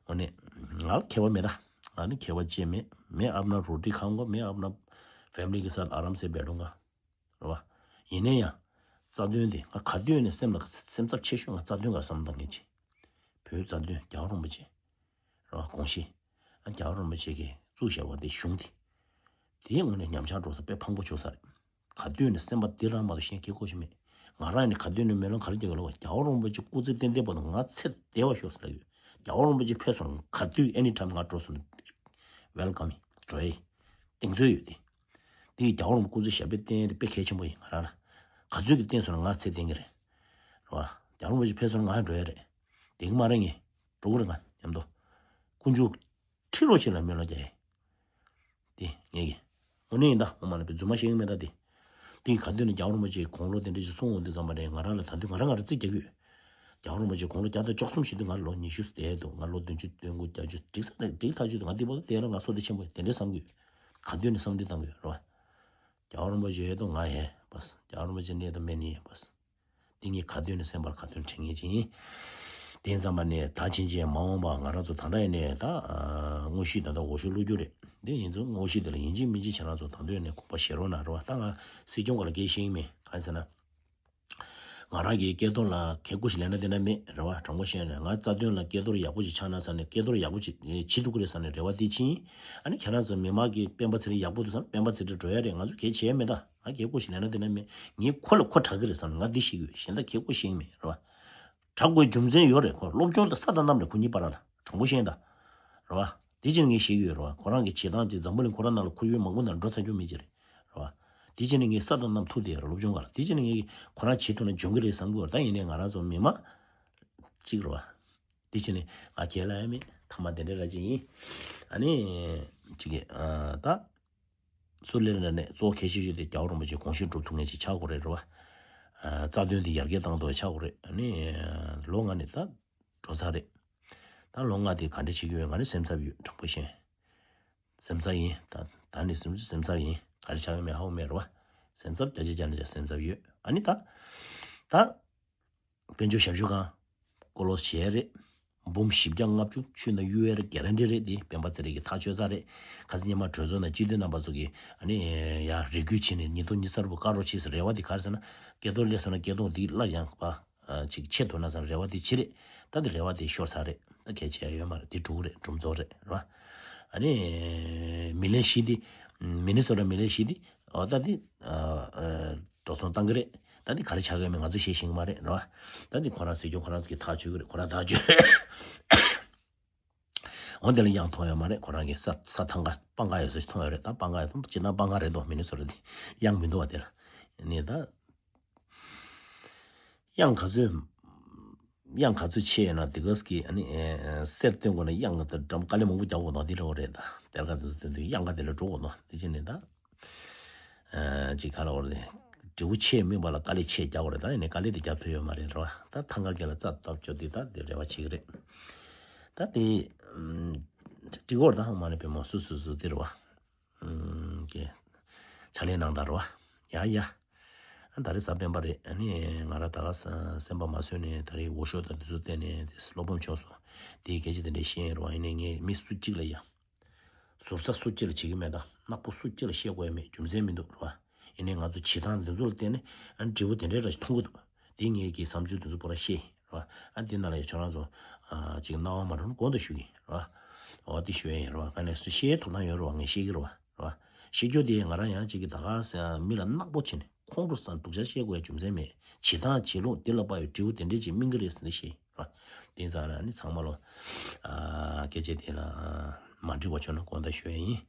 དངོས་གནས་ང་ལ་མཁས་པ་མེད་ད། ང་ནི་མཁས་པ་ཅིག་མེད། मैं अपना रोटी खाऊंगा, मैं अपना फैमिली के साथ आराम से बैठूंगा। རེད་བ། ཡིན་ན་ཡང་། རྩ་དོན་དེ་ང་ག་དུས་ནས་སེམས་ལ་སེམས་འཚབ་ཆེ་ཤོས་ང་རྩ་དོན་ག་བསམ་བཏང་མཁན་ཅིག་བོད་རྩ་དོན་རྒྱལ་བ་རིན་པོ་ཆེ། རེད་བ་དགོངས་གཞི། ཨ་རྒྱལ་བ་རིན་པོ་ཆེ་གིས་བཙུགས་བཞག་པ་དེ་གཞུང་དེ། དེའི་ངོས་ནས་ཉམས་ཆག་འགྲོ་ས་དཔེ་ཕངས་པོ་བྱུང་ས་རེད། ག་དུས་ནས་སེམས་པ་འདི་རང་མ་གཏོགས་གཞན་སྐྱིད་པོ་ཞིག་མེད། ང་རང་ནས་ག་དུས་ནས་མེ་ལོང་ག་རེ་རྒྱག་གི་ལབ་པ་རྒྱལ་བ་རིན་པོ་ཆེ་སྐུ་ཚེ་བརྟན་བརྟན་བར་དུ་ང་ཚེ་བདེ་བར་ཤོག་ཟེར་ལབ་ཡོད། རྒྱལ་བ་རིན་པོ་ཆེ་ཕེབས་སོང་ན་ག་དུས་ཨེ་ནི་ཊའིམ་ང་འགྲོ་སོང་ན་ཝེལ་ཀམ་ཡིན་འགྲོ་ཡི། གཏིང་ཚོད་ཡོད་དེ། དེ་ཡི་རྒྱལ་བ་རིན་པོ་སྐུ་ཚེ་ཞབས་པད་བརྟན་དེ་དཔེ་གལ་ཆེན་པོ་ཡིན་ང་རང་ལ། ག་ཚོད་ཀྱི་བརྟན་སོང་ན་ང་ཚེ་བརྟན་གྱི་རེད། རེད་བ། རྒྱལ་བ་རིན་པོ་ཆེ་ཕེབས་སོང་ན་ང་འགྲོ་ཡ་རེད། དེ་གི་མ་རེད་ངས། འགྲོ་གི་རེད་ང་མཉམ་དུ། དཀོན་མཆོག་ཁྲི་ལོ་ཅིག་ལ་སྨོན་ལམ་རྒྱག་ཡ། དེ་ངས་ཀྱི། དངོས་གནས་ཡིན་ད་ངོ་མ་ལ་བའི་རྫུན་མ་བཤད་ཀྱི་མེད་ད་དེ། དེ་ག་དུས་ནས་རྒྱལ་བ་རིན་པོ་ཆེའི་དགུང་ལོ་དེ་འདྲ་ཞིག་སོང་འོང་དུས་ཙམ་པ་རེད་ང་རང་ལ་ད་དུས་ང་རང་ང་རང་རྩིས་རྒྱག་གི་ཡོད། རྒྱལ་བ་རིན་པོ་ཆེ་དགུང་ལོ་བརྒྱ་དང་བཅུ་གསུམ་བཞེས་དུས་ང་ལོ་ཉི་ཤུ་བསྡད་འདུག་ང་ལོ་བདུན་ཅུ་དོན་དགུ་བརྒྱད་ཅུ་འགྲིག་ས་རེད་འགྲིག་ཐག་ཆོད་འདུག་ང་འདི་བར་དུ་བསྡད་ན་ང་སོ་དེ་ཆེན་པོ་ཡིན་དེ་འདྲས་བསམ་གི་ཡོད། ག་དུས་ནས་བསམ་དུས་བཏང་གི་ཡོད་རེད་བ། རྒྱལ་བ་རིན་པོ་ཆེ་ཡོད་དུ་ང་ཡོད་པས། རྒྱལ་བ་རིན་པོ་ཆེ་གནས་དུ་མེད་ནི་ཡོད་པས། འདི་ངས་ག་དུས་ནས་སེམས་པར་ག་དུས་དྲན་ངེས་ཅིག་ཡིན། དེ་ཙམ་པ་ནས་ད་ཕྱིན་ཆད་མ་འོངས་པ་ང་རང་ཚོ་ད་ལྟ་ཡིན་ནས་ད་དངོས་གཞི་ད་ལྟ་འོས་ཤོག་བླུག་རྒྱུ་རེད། འདི་ཡིན་ཚུལ་དངོས་གཞི་དེ་ལ་ཡིན་གཅིག་མིན་གཅིག་ཁྱེད་རང་ཚོ་ད་དུས་ནས་དགོངས་པ་བཞེས་རོགས་གནང་རོགས། ད་ང་སྲིད་སྐྱོང་སྒང་ལ་སྐད་བཤད་ཀྱི་མེད་གང་ཡིན་ཟེར་ན། ང་རང་གི་སྐལ་རྡོར་ལ་གལ་ཀོ་ཞིག་ལེན་ན་དེ་ན་མེད་རེད་བ། དྲང་པོ་བཤད་ན་ང་རྩ་དོན་ལ་སྐལ་རྡོར་ཡག་པོ་ཞིག་ཆགས་ན་ས་ནས་སྐལ་རྡོར་ཡག་པོ་ཞིག་བྱེད་ཐུབ་ཀྱི་རེད་ས་ནས་རེ་བ་དེ་ཕྱིན། ཨ་ནི་ཁྱེད་རང་ཚོ་མི་མང་གིས་སྤེན་པ་ཚེ་རིང་ཡག་པོ་འདུག་བསམ་སྤེན་པ་ཚེ་རིང་འགྲོ་ཡ་རེད། ང་ཚོ་གལ་བྱས་མེད་ད། ང་གལ་ཀོ་ཞིག་ལེན་ན་དེ་ན་མེད། ངས་ཁོ་ལ་ཁོ་དྲག་གི་རེད་བསམ་ནས་ང་འདི་ཤེས་ཀྱི་ཡོད། གཞན་དག་གལ་ཀོ་ཤེས་ཀྱི་མེད་རེད་བ། དྲག་དགོས་རྒྱུ་མཚན་ཡོད་རེད། ཁོ་སློབ་སྦྱོང་དང་ས་དང་གནམ་རེད་ཁོ་གཉིས་བར་ལ་དྲང་པོ་བཤད་ད། རེད་བ། དེ་ཕྱིར་ངས་ཤེས་ཀྱི་ཡོད་རེད་བ། ཁོ་རང་གི་བྱེད་སྟངས་དེ་འཛམ་བུ་གླིང་ཁོ་རང་ནང་ལ་ཁོར་ཡུག་མང་པོ་ནང་འགྲོ་ཚར་རྒྱུ་མེད་ཀྱི་རེད། རེད་བ། དེ་ཕྱིར་ནས་ངས་ས་དང་གནམ་ཐུག་བསྡད་ཡོད་རེད་སློབ་སྦྱོང་སྒང་ལ། དེ་ཕྱིར་ནས་ངས་ཁོ་རང་བྱེད་ཐུབ་ན་འཇོན་གྱི་རེད་བསམ་གྱི་ཡོད་རེད། ད་ཡིན་ནའི་ང་རང་ཚོ་མི་མང་གཅིག་རེད་བ། དེ་ཕྱིར་ནས་ང་རྒྱལ་ལ་ཡ་མེད་ཐ་མ་དེ་འདྲ་ར་ཅིག་ཡིན། ཨ་ནི། ཅིག་གི་ཨ་ད། སུ་ལས་ལ་ནས་གཙོ་བོ་གལ་ཆེ་ཤོས་དེ་རྒྱལ་བ་རིན་པོ་ཆེ་དགོངས་བཞེས་སྒྲུབ་ཐུབ་མཁན་ཅིག་ཆགས་དགོས་རེད། རེད་བ། རྩ་དོན་དེ་ཡར་རྒྱས་བཏང་ཐུབ་པ་ཆགས་དགོས་རེད། ཨ་ནི་ལོ་ལྔ་ནི་ད་འགྲོ་ཚར་རེད། ད་ལོ་ལྔ་དེ་ག་འདྲ་བྱེད་ཀྱི་ཡོད། ང་ནི་སེམས་འཚབ་ཡོད། དྲང་པོ་བཤད། སེམས་འཚབ་ཡིན། ད་ད་ནི་སེམས་སེམས་འཚབ་ཡིན། ག་རེ་ཆགས་ཡོད་མེད་ཧ་གོ་མེད། རེད་བ། སེམས་འཚབ་བརྒྱ་ཆ་བརྒྱ་ནས་བརྒྱ་སེམས་འཚབ་ཡོད། ཨ་ནི་ད་ད་དཔལ་འབྱོར་ཞབས་ཞུ་ཁང་བསྐོ་ལོག་བྱས་རེད། འབུམ་བཞི་བརྒྱ་ལྔ་བཅུ་ཆུ་ནང་གཡུག་ཡས་རེད། གྷ་རན་ཊི་རེད། དེ་སྤེན་པ་ཚེ་རིང་གིས་ཐག་ཆོད་ཚར་རེད། ཁ་སང་སྔོན་མ་གྲོས་ཚོགས་ནང་སྤྱི་འཐུས་རྣམ་པ་ཚོ་གིས་ཨ་ནི་ཡར་རེ་སྐུལ་བྱས་ནས་ཉིས་སྟོང་ཉི་ཤུ་རྩ་དྲུག་བཀག་རོགས་བྱེད་ཟེར། རེ་བ་དེ་ག་རེ་ཟེར་ན། སྐལ་རྡོར་སླེབས་སོང་ན་སྐལ་རྡོར་འདི་སླར་ཡང་པ་ཨ་ཅིག་ཆེ་མཐོང་ན་བསམ་རེ་བ་དེ་བྱས་རེད། ད་དེ་རེ་བ་དེ་ཤོར་ཚར་རེད། ད་གལ་ཆེ་ཡ་ཡོད་མ་རེད། དེ་འགྲུབ་རེད། འགྲུབ་རྩོལ་རེད། རེད་བ། ཨ་ནི་མི་ལན་བཞི་དེ། མི་ནི་སོ་ཊ་མི་ལན་བཞི་དེ། འོ་ད་དེ་ཨ་ཨ་འགྲོ་སོང་བཏང་གི་རེད། ད་དེ་ག་རེ་ཆགས་ཀྱི་ཡོད་མེད་ང་ཚོས་ཤེས་ཤེས་མ་རེད། རེད་བ། ད་དེ་ཁོ་རང་སྲིད་སྐྱོང་ཁོ་རང་ཚོ་གིས་ཐག་གཅོད་ཀྱི་རེད། ཁོ་རང་ཐག་གཅོད་རེད། འོ་དེ་ལ་གཡང་མཐོང་ཡོད་མ་རེད། ཁོ་རང་གི་ས་ས་ཐང་ག་སྤང་ཁ་ཡོད་ས་ཞིག་མཐོང་ཡོད་རེད། ད་སྤང་ཁ་ཡོད་ད། སྤྱིར་བཏང་སྤང་ཁ་རེད་འདུག་མི་ནི་སོ་ཊ་དེ། གཡང་མི་འདུག་བ་དེ་ལ། ནི་ད། གཡང་ག་ཚོད། གཡང་ག་ཚོད་ཆེ་ཡོད་ན་དེ་ག་ཙམ་གྱིས་ཨ་ནི་ཨེ་གསེར་བཏོན་དགོས་ན་གཡང་ག་ཚོད་འགྲམ་དཀའ་ལས་མང་པོ་རྒྱག་དགོས་དང་དེ་འདྲ་བོ་རེད། ད་གཏེར་ཁ་དེ་ཚོ་བཏོན་དུས་གཡང་ག་དེ་ལ་འགྲོ་དགོས་དང་དེ་བྱས་ནས་ད་ཨ་ཅིག་ག་ལ་བར་དེ་འབྲས་བུ་ཆེ་སྨིན་པ་ལ་དཀའ་ལས་ཆེ་རྒྱག་དགོས་རེད། ད་ཡིན་ནའི་དཀའ་ལས་དེ་རྒྱབ་ཐུབ་ཡོད་མ་རེད། རེད་བ། ད་ཐང་ག་ག་ལ་རྩ་བཏབ་ཆོག་དེ་ད་དེ་རེ་བ་བྱེད་ཀྱི་རེད། ད་དེ་འགྲིག་གོ་རེད། ད་ཧ་མ་ནི་པའི་མོ་སུ་སུ་སུ་དེ་རེད་བ། ཀྱེ། ཕྱག་ལས་གནང་དང་རོ། ཡ་ཡ། ཨ་ད་རེས་གཟའ་སྤེན་པ་རེད། ཨ་ནི་ང་རང་ད་ག་ས་སེམས་པ་མ་བཟོད་ནས་ད་རེས་འོ་ཤོག་དང་དེ་ཚོ་བལྟས་ནས་དེ་བློ་ཕམ་བྱུང་སོང་། དེའི་སྐད་ཆ་དེ་འདྲས་བཤད་ཡིན་རོ། ཡིན་ནའི་ངས་མི་སུ་གཅིག་ལ་ཡ། ཟུར་ཟ་སུ་གཅིག་ལ་བྱེད་ཀྱི་མེད་དང་ནག་པོ་སུ་གཅིག་ལ་བཤད་དགོས་ཡ་མེད། རྒྱུ་མཚན་མི་འདུག་རོ། ཡིན་ནའི་ང་ཚོ་བྱེད་སྟངས་འདི་ཚོ་ལ་བལྟས་ནས་ཨ་ནི་འབྲས་བུ་དེ་འདྲས་ར་ཞིག་མཐོང་གི་འདུག་དེ་ངས་ཀྱི་བསམ་ཚུལ་དེ་ཚོ་པོ་ར་བཤད་ཡིན་རོ། ཨ་འདི་ན་ལ་ཡ་ཁྱོད་རང་ཚོ་ཨ་ཅིག་རྣ་བ་མ་འགྲོ་ན་དགོངས་དག་ཞུ་གི་ཡིན་རོ། འོ་དེ་ཞུ་ཡ་ཡིན་རོ། ག་ནས་སུ་བཤད་ཐུབ་སྟངས་ཡོད་རོ། ངས་བཤད་ཀྱི་རོ། རོ། བཤད་རྒྱུ་དེ་ང་རང་ཡང་གཅིག་གི་ད་ག་ས་མི་ལ་ནག་པོ་བྱས་ནས་ཁོང་ཁྲོ་ཟ་སྡུག་ཅག་བཤད་དགོས་ཡ་རྒྱུ་མཚན་མེད། བྱེད་སྟངས་བྱེད་ལུགས་འདི་ལ་དཔག་ཡོད་འབྲས་བུ་དེ་འདྲས་ཅིག་སྨིན་གི་རེད་ཟེར་ནས་བཤད་ཡིན་རོ། དེ་ཙང་ལ་ནི་ཚང་མ་ལོ། ཨ་སྐད་ཆ་དེ་ལ་ཨ་མ་འགྲིག་པ་བྱུང་ན་དགོངས་དག་ཞུ་ཡ་ཡིན།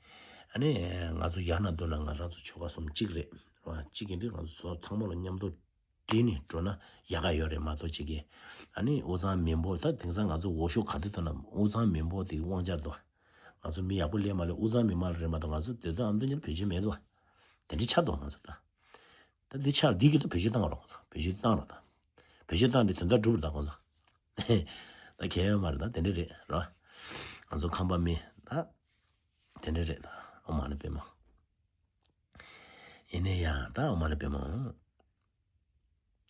ཨ་ནི་ང་ཚོ་ཡར་ན་འདུག་ན་ང་རང་ཚོ་ཆོལ་ཁ་གསུམ་གཅིག་རེད་རོ། གཅིག་ཡིན་དུས་ང་ཚོ་ཚང་མ་ལོ་མཉམ་དུ་བསྒྲིལ་ནས་འགྲོ་ན་ཡག་ག་ཡོད་རེད་མ་གཏོགས་གཅིག་གིས། ཨ་ནི་དབུས་གཙང་མི་འབོར་ད་དེང་སང་ང་ཚོ་འོས་ཤོག་ག་དུས་ཐོན་ན་དབུས་གཙང་མི་འབོར་དེ་དབང་ཆར་འདུག་ང་ཚོ་མི་ཡག་པོ་སླེབས་མ་སླེབས་དབུས་གཙང་མི་མང་ལ་རེད་མ་གཏོགས་ང་ཚོ་དེ་དག་ཨ་མདོ་ཉར་བེད་སྤྱོད་མེད་དོ། དེ་འདྲའི་ཆགས་འདུག་ང་ཚོ་ད། ད་འདི་ཆགས་འདི་གི་ད་བེད་སྤྱོད་བཏང་རོགས་ང་ཚོ་བེད་སྤྱོད་བཏང་རོགས་ད། བེད་སྤྱོད་བཏང་འདི་དོན་དག་འགྲུབ་རོགས་ད་ང་ཚོ། ད་གལ་ཡོད་མ་རེད་ད་དེ་འདྲ་རེད་རོ། ང་ཚོ་ཁམས་པ་མི་ད། དེ་འདྲ་རེད་ད། ཨོཾ་མ་ཎི་པདྨ། ཡིན་ནའི་ཡང་ད་ཨོཾ་མ་ཎི་པདྨ།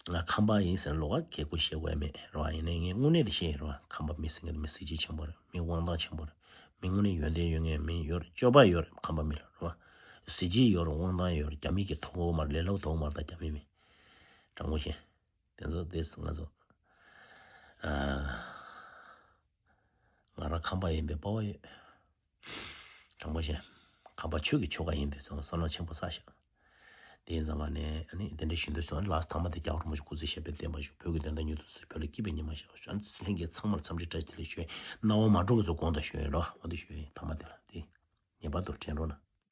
ང་ཁམས་པ་ཡིན་ཟེར་ལོགས་ཀ་གད་སྐུ་བཤད་དགོས་མེད་རེད་བ། ཡིན་ནའི་ངས་དངོས་གནས་དེ་བཤད་ཡིན་རེད་བ། ཁམས་པ་མི་ཟེར་མཁན་དེ་མི་གཟི་བརྗིད་ཆེན་པོ་རེད། མི་དབང་ཐང་ཆེན་པོ་རེད། མི་དངོས་གནས་ཡོན་ཏན་ཡོད་མཁན་མི་ཡོད་རེད། སྤྱོད་པ་ཡོད་རེད་ཁམས་པ་མི་ལ་རེད་བ། གཟི་བརྗིད་ཡོད་རེད། དབང་ཐང་ཡོད་རེད། རྒྱ་མི་གིས་མཐོང་གི་མ་རེད། ལས་སླ་པོ་མཐོང་གི་མ་རེད། ད་རྒྱ་མི་མི་དྲང་པོ་བཤད། དེ་ཚོ་དེ་ང་ཚོ་ཨ་ང་རང་ཁམས་པ་ཡིན་པའི་དཔའ་བ་ཡོད། དྲང་པོ་བཤད། ཁམས་པ་ཆོས་ཀྱི་ཆོལ་ཁ་ཡིན་དུས་ཙང་བསམ་བློ་ཆེན་པོ་བསགས་ཤག་དེ་ཡིན་ཙང་མ་ནས་ཨ་ནི་དེ་འདྲའི་ཞུ་འདོད་སོང་། ལགས་སོ། ཐ་མ་དེ་རྒྱལ་བ་རིན་པོ་ཆེ་སྐུ་ཚེ་ཞབས་པད་བརྟན་པར་ཤོག་བོད་ཀྱི་དོན་དག་མྱུར་དུ་སོན། བོད་ལ་སྐྱིད་པའི་ཉི་མ་ཤར་བར་ཤོག་ཨ་ནི་ལྷན་རྒྱས་ཚང་མར་འཚམས་འདྲི་བཀྲ་ཤིས་བདེ་ལེགས་ཞུ་ཡིན། རྣ་བ་མ་འགྲོ་བ་ཚོ་དགོངས་དག་ཞུ་ཡིན་རོ། འོ་འདི་ཞུ་ཡིན། ཐ་མ་དེ་ལ་དེ་ངེས་པར་དུ་དྲན་རོགས་གནང་།